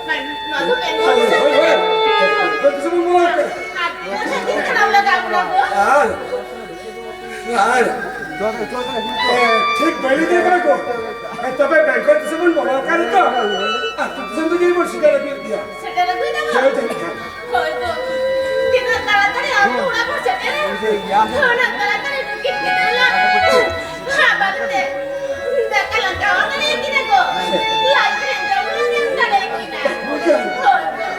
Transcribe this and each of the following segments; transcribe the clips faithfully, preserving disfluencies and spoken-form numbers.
ᱱᱚᱣᱟ ᱫᱚ ᱵᱮᱝᱜᱚᱞ ᱦᱳᱭ, ᱦᱳᱭ, ᱦᱳᱭ᱾ ᱵᱮᱝᱜᱚᱞ ᱫᱤᱥᱚᱢ ᱵᱚᱞᱚ ᱟᱠᱟᱱᱟ᱾ ᱟᱨ ᱛᱤᱱᱟᱹᱜ ᱥᱟᱺᱜᱤᱧ ᱠᱷᱚᱱᱟᱜ ᱞᱟᱜᱟᱣ ᱠᱟᱱᱟ ᱠᱚ? ᱟᱨ, ᱟᱨ, ᱮ, ᱴᱷᱤᱠ ᱵᱟᱹᱭ ᱞᱟᱹᱭ ᱠᱟᱱᱟ ᱠᱚ᱾ ᱛᱚᱵᱮ ᱵᱮᱝᱜᱚᱞ ᱫᱤᱥᱚᱢ ᱵᱚᱱ ᱵᱚᱞᱚ ᱟᱠᱟᱱ ᱨᱮᱫᱚ, ᱟᱹᱛᱩ ᱫᱤᱥᱚᱢ ᱫᱚ ᱡᱟᱹᱱᱤᱡ ᱵᱚᱱ ᱥᱮᱴᱮᱨ ᱟᱹᱜᱩᱭᱮᱫ ᱜᱮᱭᱟ᱾ ᱥᱮᱴᱮᱨ ᱟᱹᱜᱩᱭ ᱫᱟᱵᱚ? ᱦᱳᱭ, ᱡᱟᱹᱱᱤᱡ ᱠᱷᱟᱱ᱾ ᱦᱳᱭ ᱜᱚ, ᱛᱤᱱᱟᱹᱜ ᱛᱟᱲᱟᱛᱟᱲᱤ ᱟᱹᱛᱩ ᱚᱲᱟᱜ ᱵᱚᱱ ᱥᱮᱴᱮᱨᱟ, ᱩᱱᱟᱹᱜ ᱛᱟᱲᱟᱛᱟᱲᱤ ᱱᱩᱠᱤᱱ ᱜᱤᱫᱽᱨᱟᱹ ᱞᱟᱡ ᱦᱟᱯᱟ ᱠᱟᱛᱮ ᱫᱟᱠᱟ ᱞᱟᱝ ᱪᱟᱣᱟ ᱫᱟᱲᱮᱭᱟᱠᱤᱱᱟ ᱜᱚ᱾ ᱞᱟᱡ ᱨᱮ ᱡᱚᱢ ᱞᱟᱝ ᱮᱢ ᱫᱟᱲᱮᱭᱟᱠᱤᱱᱟ᱾ ᱦᱳᱭ ᱜᱚ᱾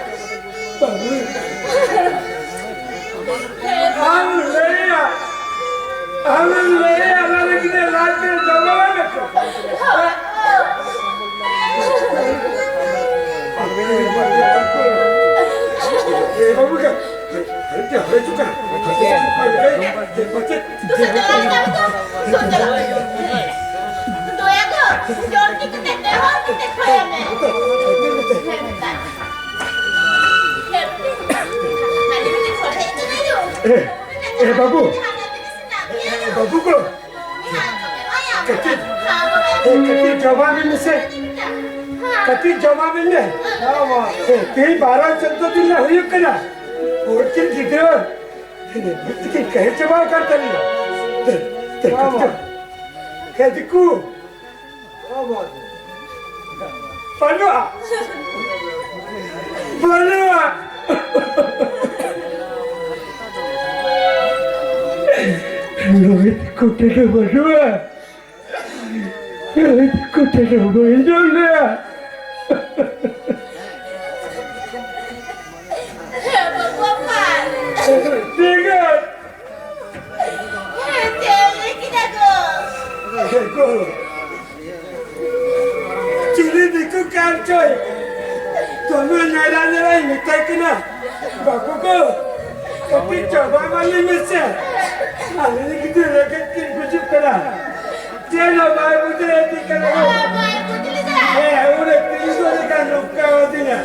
ᱟᱢ ᱞᱟᱹᱭᱟ, ᱟᱢᱮᱢ ᱞᱟᱹᱭᱟ, ᱚᱱᱟ ᱞᱟᱹᱜᱤᱫ ᱮ ᱞᱟᱡ ᱛᱮ ᱡᱚᱢ ᱵᱟᱲᱟ ᱢᱮ᱾ ᱮ ᱵᱟᱹᱵᱩ ᱜᱮ, ᱦᱮᱡ ᱦᱚᱪᱚ ᱠᱟᱱᱟ᱾ ᱫᱩᱥᱨᱟ ᱪᱟᱞᱟᱣ ᱠᱟᱱᱟ ᱛᱚ, ᱫᱩᱥᱨᱟ ᱪᱟᱞᱟᱣ ᱦᱩᱭᱩᱜᱼᱟ᱾ ᱫᱚᱭᱟ ᱜᱚ, ᱡᱚᱨ ᱠᱤᱪᱷᱩ ᱛᱮ ᱦᱚᱲ ᱠᱤᱪᱷᱩ ᱠᱷᱚᱭᱟ ᱢᱮ᱾ ᱦᱮᱸ, ᱢᱮᱛᱟᱭ ᱢᱮ᱾ ᱮ, ᱮ ᱵᱟᱹᱵᱩ, ᱮ ᱵᱟᱹᱵᱩ ᱜᱚ, ᱠᱟᱹᱴᱤᱡ, ᱮ, ᱠᱟᱹᱴᱤᱡ ᱡᱚᱢᱟᱜ ᱢᱮ ᱥᱮ, ᱠᱟᱹᱴᱤᱡ ᱡᱚᱢᱟᱜ ᱢᱮ᱾ ᱮ, ᱛᱮᱦᱮᱧ ᱵᱟᱨᱚ ᱪᱳᱫᱽᱫᱳ ᱫᱤᱱ ᱨᱮᱱᱟᱜ ᱦᱩᱭᱩᱜ ᱠᱟᱱᱟ, ᱩᱱᱠᱤᱱ ᱜᱤᱫᱽᱨᱟᱹ ᱛᱤᱠᱤᱱ ᱠᱟᱹᱦᱤᱞ ᱪᱟᱵᱟᱣ ᱟᱠᱟᱱ ᱛᱟᱞᱤᱧᱟ᱾ ᱫᱮ, ᱫᱮ, ᱵᱟᱵᱟ᱾ ᱦᱮ ᱫᱤᱠᱩ᱾ ᱵᱟᱵᱟ᱾ ᱵᱟᱹᱱᱩᱜᱼᱟ᱾ ᱵᱟᱹᱱᱩᱜᱼᱟ᱾ ᱱᱩᱭ ᱫᱤᱠᱩ ᱴᱷᱮᱱ ᱫᱚ ᱵᱟᱹᱱᱩᱜᱼᱟ᱾ ᱠᱚᱴᱷᱮᱱ ᱦᱚᱸ ᱵᱟᱹᱧ ᱡᱚᱢ ᱞᱮᱜᱼᱟ᱾ ᱦᱮᱸ, ᱵᱟᱹᱵᱩ ᱟᱯᱟ᱾ ᱴᱷᱤᱠ ᱜᱮᱭᱟ᱾ ᱦᱮᱸ, ᱪᱮᱫ ᱮ ᱞᱟᱹᱭ ᱠᱮᱫᱟ ᱜᱚ? ᱪᱤᱞᱤ ᱫᱤᱠᱩ ᱠᱟᱱ ᱪᱚᱭ? ᱫᱚᱢᱮ ᱱᱮᱲᱟ ᱱᱮᱲᱟᱭ ᱢᱮᱛᱟᱭ ᱠᱟᱱᱟ, ᱵᱟᱹᱵᱩ ᱜᱚ, ᱠᱟᱹᱴᱤᱡ ᱪᱟᱵᱟ ᱮᱢᱟᱞᱤᱧ ᱢᱮᱥᱮ᱾ ᱟᱞᱮ ᱜᱤᱫᱽᱨᱟᱹ ᱨᱮᱸᱜᱮᱡ ᱛᱮᱧ ᱜᱩᱡᱩᱜ ᱠᱟᱱᱟ᱾ ᱪᱮᱫ ᱦᱚᱸ ᱵᱟᱭ ᱵᱩᱡᱷᱟᱹᱣ ᱮᱫ ᱠᱟᱱᱟ᱾ ᱦᱮᱸ, ᱵᱟᱭ ᱵᱩᱡᱽ ᱞᱮᱫᱟ᱾ ᱦᱮᱸ, ᱩᱱᱤ ᱛᱤᱱ ᱥᱚ ᱴᱟᱠᱟ ᱱᱚᱝᱠᱟ ᱟᱹᱫᱤᱧᱟ᱾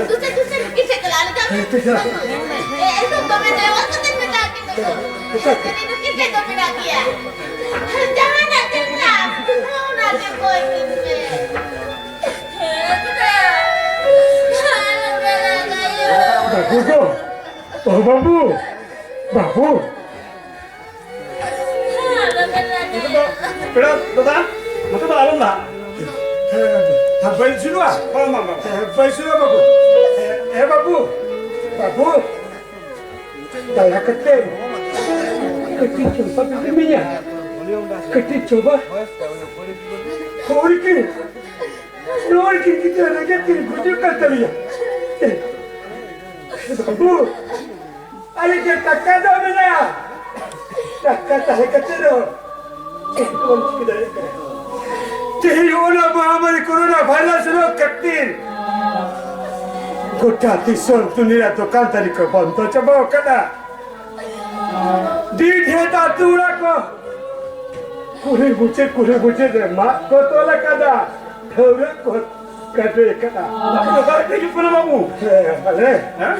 ᱫᱩᱥᱨᱟ, ᱫᱩᱥᱨᱟ ᱱᱩᱠᱤᱱ ᱴᱷᱮᱱ ᱪᱟᱞᱟᱜ ᱞᱮᱠᱟ᱾ ᱦᱮᱸ, ᱴᱷᱤᱠ ᱜᱮᱭᱟ᱾ ᱮ, ᱮᱠᱫᱚᱢ ᱫᱚᱢᱮ ᱱᱮᱣᱟᱞ ᱠᱟᱛᱮᱧ ᱢᱮᱛᱟ ᱠᱤᱱᱟ ᱠᱚ᱾ ᱴᱷᱤᱠ ᱜᱮᱭᱟ᱾ ᱱᱩᱠᱤᱱ ᱴᱷᱮᱱ ᱫᱚ ᱢᱮᱱᱟᱜ ᱜᱮᱭᱟ᱾ ᱡᱟᱦᱟᱱᱟᱜ ᱪᱮᱫ ᱢᱮᱱᱟᱜᱼᱟ, ᱚᱱᱟ ᱜᱮ ᱠᱚᱭ ᱠᱤᱱ ᱯᱮ᱾ ᱜᱚᱜᱚ, ᱚ ᱵᱟᱹᱵᱩ, ᱵᱟᱹᱵᱩ᱾ ᱱᱚᱛᱮ ᱫᱚ, ᱯᱮᱲᱟ ᱫᱟᱫᱟ, ᱱᱚᱛᱮ ᱫᱚ ᱟᱞᱚᱢ ᱞᱟᱦᱟᱜ᱾ ᱦᱮᱸ, ᱵᱟᱹᱧ ᱥᱩᱨᱩᱜᱼᱟ᱾ ᱵᱟᱝ, ᱵᱟᱝ, ᱵᱟᱝ᱾ ᱦᱮᱸ, ᱵᱟᱹᱧ ᱥᱩᱨᱩᱜᱼᱟ ᱵᱟᱹᱵᱩ᱾ ᱦᱮᱸ, ᱦᱮᱸ ᱵᱟᱹᱵᱩ, ᱵᱟᱹᱵᱩ, ᱫᱟᱭᱟ ᱠᱟᱛᱮ ᱠᱟᱹᱴᱤᱡ ᱪᱚᱢᱯᱟ ᱵᱤᱴᱤ ᱢᱮᱭᱟ, ᱠᱟᱹᱴᱤᱡ ᱪᱚᱢᱯᱟ᱾ ᱦᱳᱭ ᱠᱤ? ᱱᱚᱜᱼᱚᱭ ᱠᱤᱱ ᱜᱤᱫᱽᱨᱟᱹ ᱨᱮᱸᱜᱮᱡ ᱛᱮ ᱜᱩᱡᱩᱜ ᱠᱟᱱ ᱛᱟᱞᱮᱭᱟ᱾ ᱵᱟᱹᱵᱩ, ᱟᱞᱮ ᱴᱷᱮᱱ ᱴᱟᱠᱟ ᱫᱚ ᱢᱮᱱᱟᱜᱼᱟ, ᱴᱟᱠᱟ ᱛᱟᱦᱮᱸ ᱠᱟᱛᱮ ᱫᱚ ᱪᱮᱫ ᱵᱚᱱ ᱪᱤᱠᱟᱹ ᱫᱟᱲᱮᱭᱟᱜ ᱠᱟᱱᱟ? ᱛᱮᱦᱮᱧ ᱚᱱᱟ ᱢᱚᱦᱟᱢᱟᱨᱤ ᱠᱳᱨᱳᱱᱟ ᱵᱷᱟᱭᱨᱟᱥ ᱨᱳᱜᱽ ᱠᱷᱟᱹᱛᱤᱨ ᱜᱚᱴᱟ ᱫᱤᱥᱚᱢ ᱫᱩᱱᱤᱭᱟᱹ ᱫᱚᱠᱟᱱ ᱫᱟᱨᱤ ᱠᱚ ᱵᱚᱱᱫᱚ ᱪᱟᱵᱟ ᱟᱠᱟᱱᱟ᱾ ᱰᱤ ᱰᱷᱮᱨ ᱟᱹᱛᱩ ᱚᱲᱟᱜ ᱠᱚ ᱠᱩᱞᱦᱤ ᱢᱩᱪᱟᱹᱫ, ᱠᱩᱞᱦᱤ ᱢᱩᱪᱟᱹᱫ ᱨᱮ ᱢᱟᱜ ᱠᱚ ᱛᱚᱞ ᱟᱠᱟᱫᱟ, ᱰᱷᱟᱹᱣᱨᱟᱹᱜ ᱠᱚ ᱜᱟᱰᱮ ᱟᱠᱟᱫᱟ᱾ ᱟᱯᱮ ᱫᱚ ᱚᱠᱟ ᱨᱮᱯᱮ ᱦᱤᱡᱩᱜ ᱠᱟᱱᱟ ᱵᱟᱹᱵᱩ? ᱦᱮᱸ, ᱟᱞᱮ, ᱦᱮᱸ?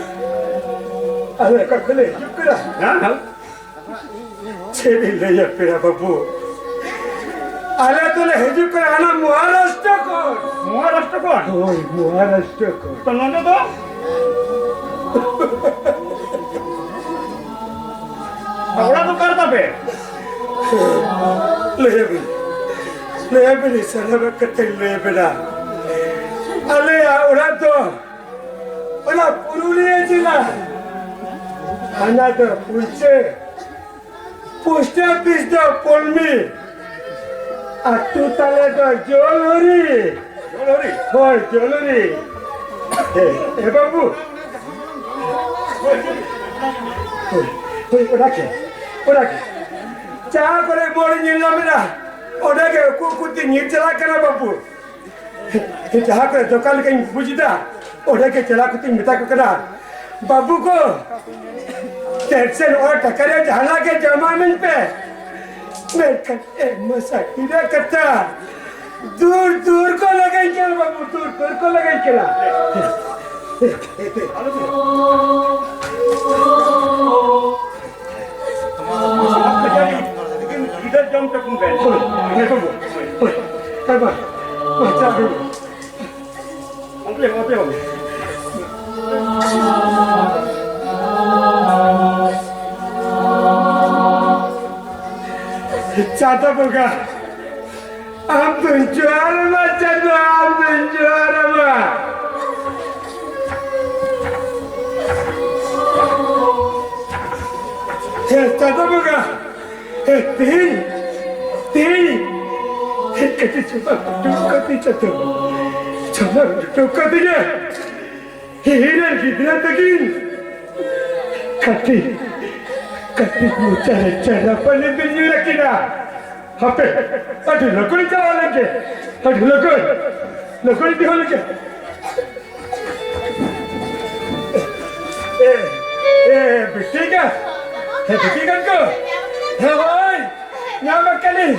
ᱟᱞᱮ ᱚᱠᱟ ᱠᱷᱚᱱ ᱞᱮ ᱦᱤᱡᱩᱜ ᱠᱟᱱᱟ? ᱦᱮᱸ, ᱦᱮᱸ᱾ ᱪᱮᱫ ᱤᱧ ᱞᱟᱹᱭᱟ ᱯᱮᱲᱟ ᱵᱟᱹᱵᱩ, ᱟᱞᱮ ᱫᱚᱞᱮ ᱦᱤᱡᱩᱜ ᱠᱟᱱᱟ ᱦᱟᱱᱟ ᱢᱚᱦᱟᱨᱟᱥᱴᱨᱚ ᱠᱷᱚᱱ᱾ ᱢᱚᱦᱟᱨᱟᱥᱴᱨᱚ ᱠᱷᱚᱱ? ᱦᱳᱭ, ᱢᱚᱦᱟᱨᱟᱥᱴᱨᱚ ᱠᱷᱚᱱ᱾ ᱛᱚ ᱱᱚᱰᱮ ᱫᱚ? ᱚᱲᱟᱜ ᱫᱚ ᱚᱠᱟ ᱨᱮ ᱛᱟᱯᱮ? ᱞᱟᱹᱭᱟᱵᱤᱱ, ᱞᱟᱹᱭᱟᱵᱤᱱ, ᱥᱟᱱᱟᱢᱟᱜ ᱠᱟᱛᱷᱟᱧ ᱞᱟᱹᱭᱟᱵᱤᱱᱟ᱾ ᱟᱞᱮᱭᱟᱜ ᱚᱲᱟᱜ ᱫᱚ ᱚᱱᱟ ᱯᱩᱨᱩᱞᱤᱭᱟᱹ ᱡᱮᱞᱟ, ᱛᱷᱟᱱᱟ ᱫᱚ ᱯᱩᱞᱪᱟᱹ, ᱯᱳᱥᱴ ᱚᱯᱷᱤᱥ ᱫᱚ ᱯᱚᱞᱢᱤ, ᱟᱹᱛᱩ ᱛᱟᱞᱮ ᱫᱚ ᱡᱚᱞᱦᱚᱨᱤ᱾ ᱡᱚᱞᱦᱚᱨᱤ? ᱦᱳᱭ, ᱡᱚᱞᱦᱚᱨᱤ᱾ ᱮ, ᱮ ᱵᱟᱹᱵᱩ᱾ ᱦᱳᱭ, ᱦᱳᱭ, ᱚᱱᱟ ᱜᱮ, ᱚᱱᱟ ᱜᱮ᱾ ᱡᱟᱦᱟᱸ ᱠᱚᱨᱮ ᱢᱳᱲ ᱧᱮᱞ ᱧᱟᱢᱮᱫᱟ, ᱚᱸᱰᱮ ᱜᱮ ᱩᱠᱩ ᱩᱠᱩ ᱛᱮ ᱧᱤᱨ ᱪᱟᱞᱟᱜ ᱠᱟᱱᱟ ᱵᱟᱹᱵᱩ᱾ ᱡᱟᱦᱟᱸ ᱠᱚᱨᱮ ᱫᱚᱠᱟᱱ ᱞᱮᱠᱟᱧ ᱵᱩᱡᱽ ᱮᱫᱟ, ᱚᱸᱰᱮ ᱜᱮ ᱪᱟᱞᱟᱣ ᱠᱟᱛᱮᱧ ᱢᱮᱛᱟ ᱠᱚ ᱠᱟᱱᱟ, "ᱵᱟᱹᱵᱩ ᱠᱚ, ᱴᱮᱱᱥᱮᱱ ᱚᱱᱟ ᱴᱟᱠᱟ ᱨᱮ ᱡᱟᱦᱟᱱᱟᱜ ᱜᱮ ᱡᱚᱢᱟᱜ ᱤᱢᱟᱹᱧ ᱯᱮ᱾" ᱢᱮᱱᱠᱷᱟᱱ ᱮ ᱢᱟᱥᱟ ᱜᱤᱫᱽᱨᱟᱹ ᱠᱟᱛᱷᱟ, ᱫᱩᱨ ᱫᱩᱨ ᱠᱚ ᱞᱟᱜᱟᱧ ᱠᱟᱱᱟ ᱵᱟᱹᱵᱩ, ᱫᱩᱨ ᱫᱩᱨ ᱠᱚ ᱞᱟᱜᱟᱧ ᱠᱟᱱᱟ᱾ ᱜᱤᱫᱟᱹᱨ ᱡᱚᱢ ᱦᱚᱪᱚ ᱠᱚᱢ ᱵᱮᱱ᱾ ᱦᱳᱭ, ᱦᱳᱭ, ᱦᱳᱭ, ᱦᱳᱭ, ᱦᱳᱭ, ᱦᱳᱭ, ᱦᱳᱭ, ᱦᱳᱭ᱾ ᱚᱱᱛᱮ, ᱚᱱᱛᱮ, ᱚᱱᱛᱮ᱾ ᱪᱟᱸᱫᱚ ᱵᱚᱸᱜᱟ, ᱟᱢ ᱫᱚᱧ ᱡᱚᱦᱟᱨ ᱟᱢᱟ ᱪᱟᱸᱫᱚ, ᱟᱢ ᱫᱚᱧ ᱡᱚᱦᱟᱨ ᱟᱢᱟ᱾ ᱦᱮᱸ ᱪᱟᱸᱫᱚ ᱵᱚᱸᱜᱟ, ᱦᱮᱸ ᱛᱤᱦᱤᱧ, ᱛᱤᱦᱤᱧ, ᱦᱮᱸ ᱠᱟᱹᱴᱤᱡ ᱪᱩᱯᱟᱹ ᱫᱩᱲᱩᱵ ᱠᱟᱛᱮ ᱪᱟᱸᱫᱚ, ᱪᱟᱸᱫᱚ ᱫᱩᱲᱩᱵ ᱠᱟᱛᱮ ᱜᱮ᱾ ᱦᱤᱦᱤᱲ ᱜᱤᱫᱽᱨᱟᱹ ᱛᱟᱹᱠᱤᱱ ᱠᱟᱹᱴᱤᱡ, ᱠᱟᱹᱴᱤᱡ ᱢᱚᱪᱟ ᱨᱮ ᱪᱮᱦᱨᱟ ᱯᱟᱹᱱᱤ ᱵᱤᱱ ᱧᱩᱨ ᱟᱹᱠᱤᱱᱟ᱾ ᱦᱟᱯᱮ, ᱟᱹᱰᱤ ᱞᱚᱜᱚᱱ ᱪᱟᱞᱟᱣ ᱞᱮᱱ ᱜᱮ, ᱟᱹᱰᱤ ᱞᱚᱜᱚᱱ, ᱞᱚᱜᱚᱱ ᱤᱫᱤ ᱦᱚᱸ ᱞᱮᱱ ᱜᱮ᱾ ᱮ, ᱮ, ᱵᱤᱴᱤ ᱜᱟ, ᱮ, ᱵᱤᱴᱤ ᱜᱟ ᱠᱚ, ᱦᱮ ᱦᱳᱭ, ᱧᱟᱢ ᱟᱠᱟᱫᱤᱧ᱾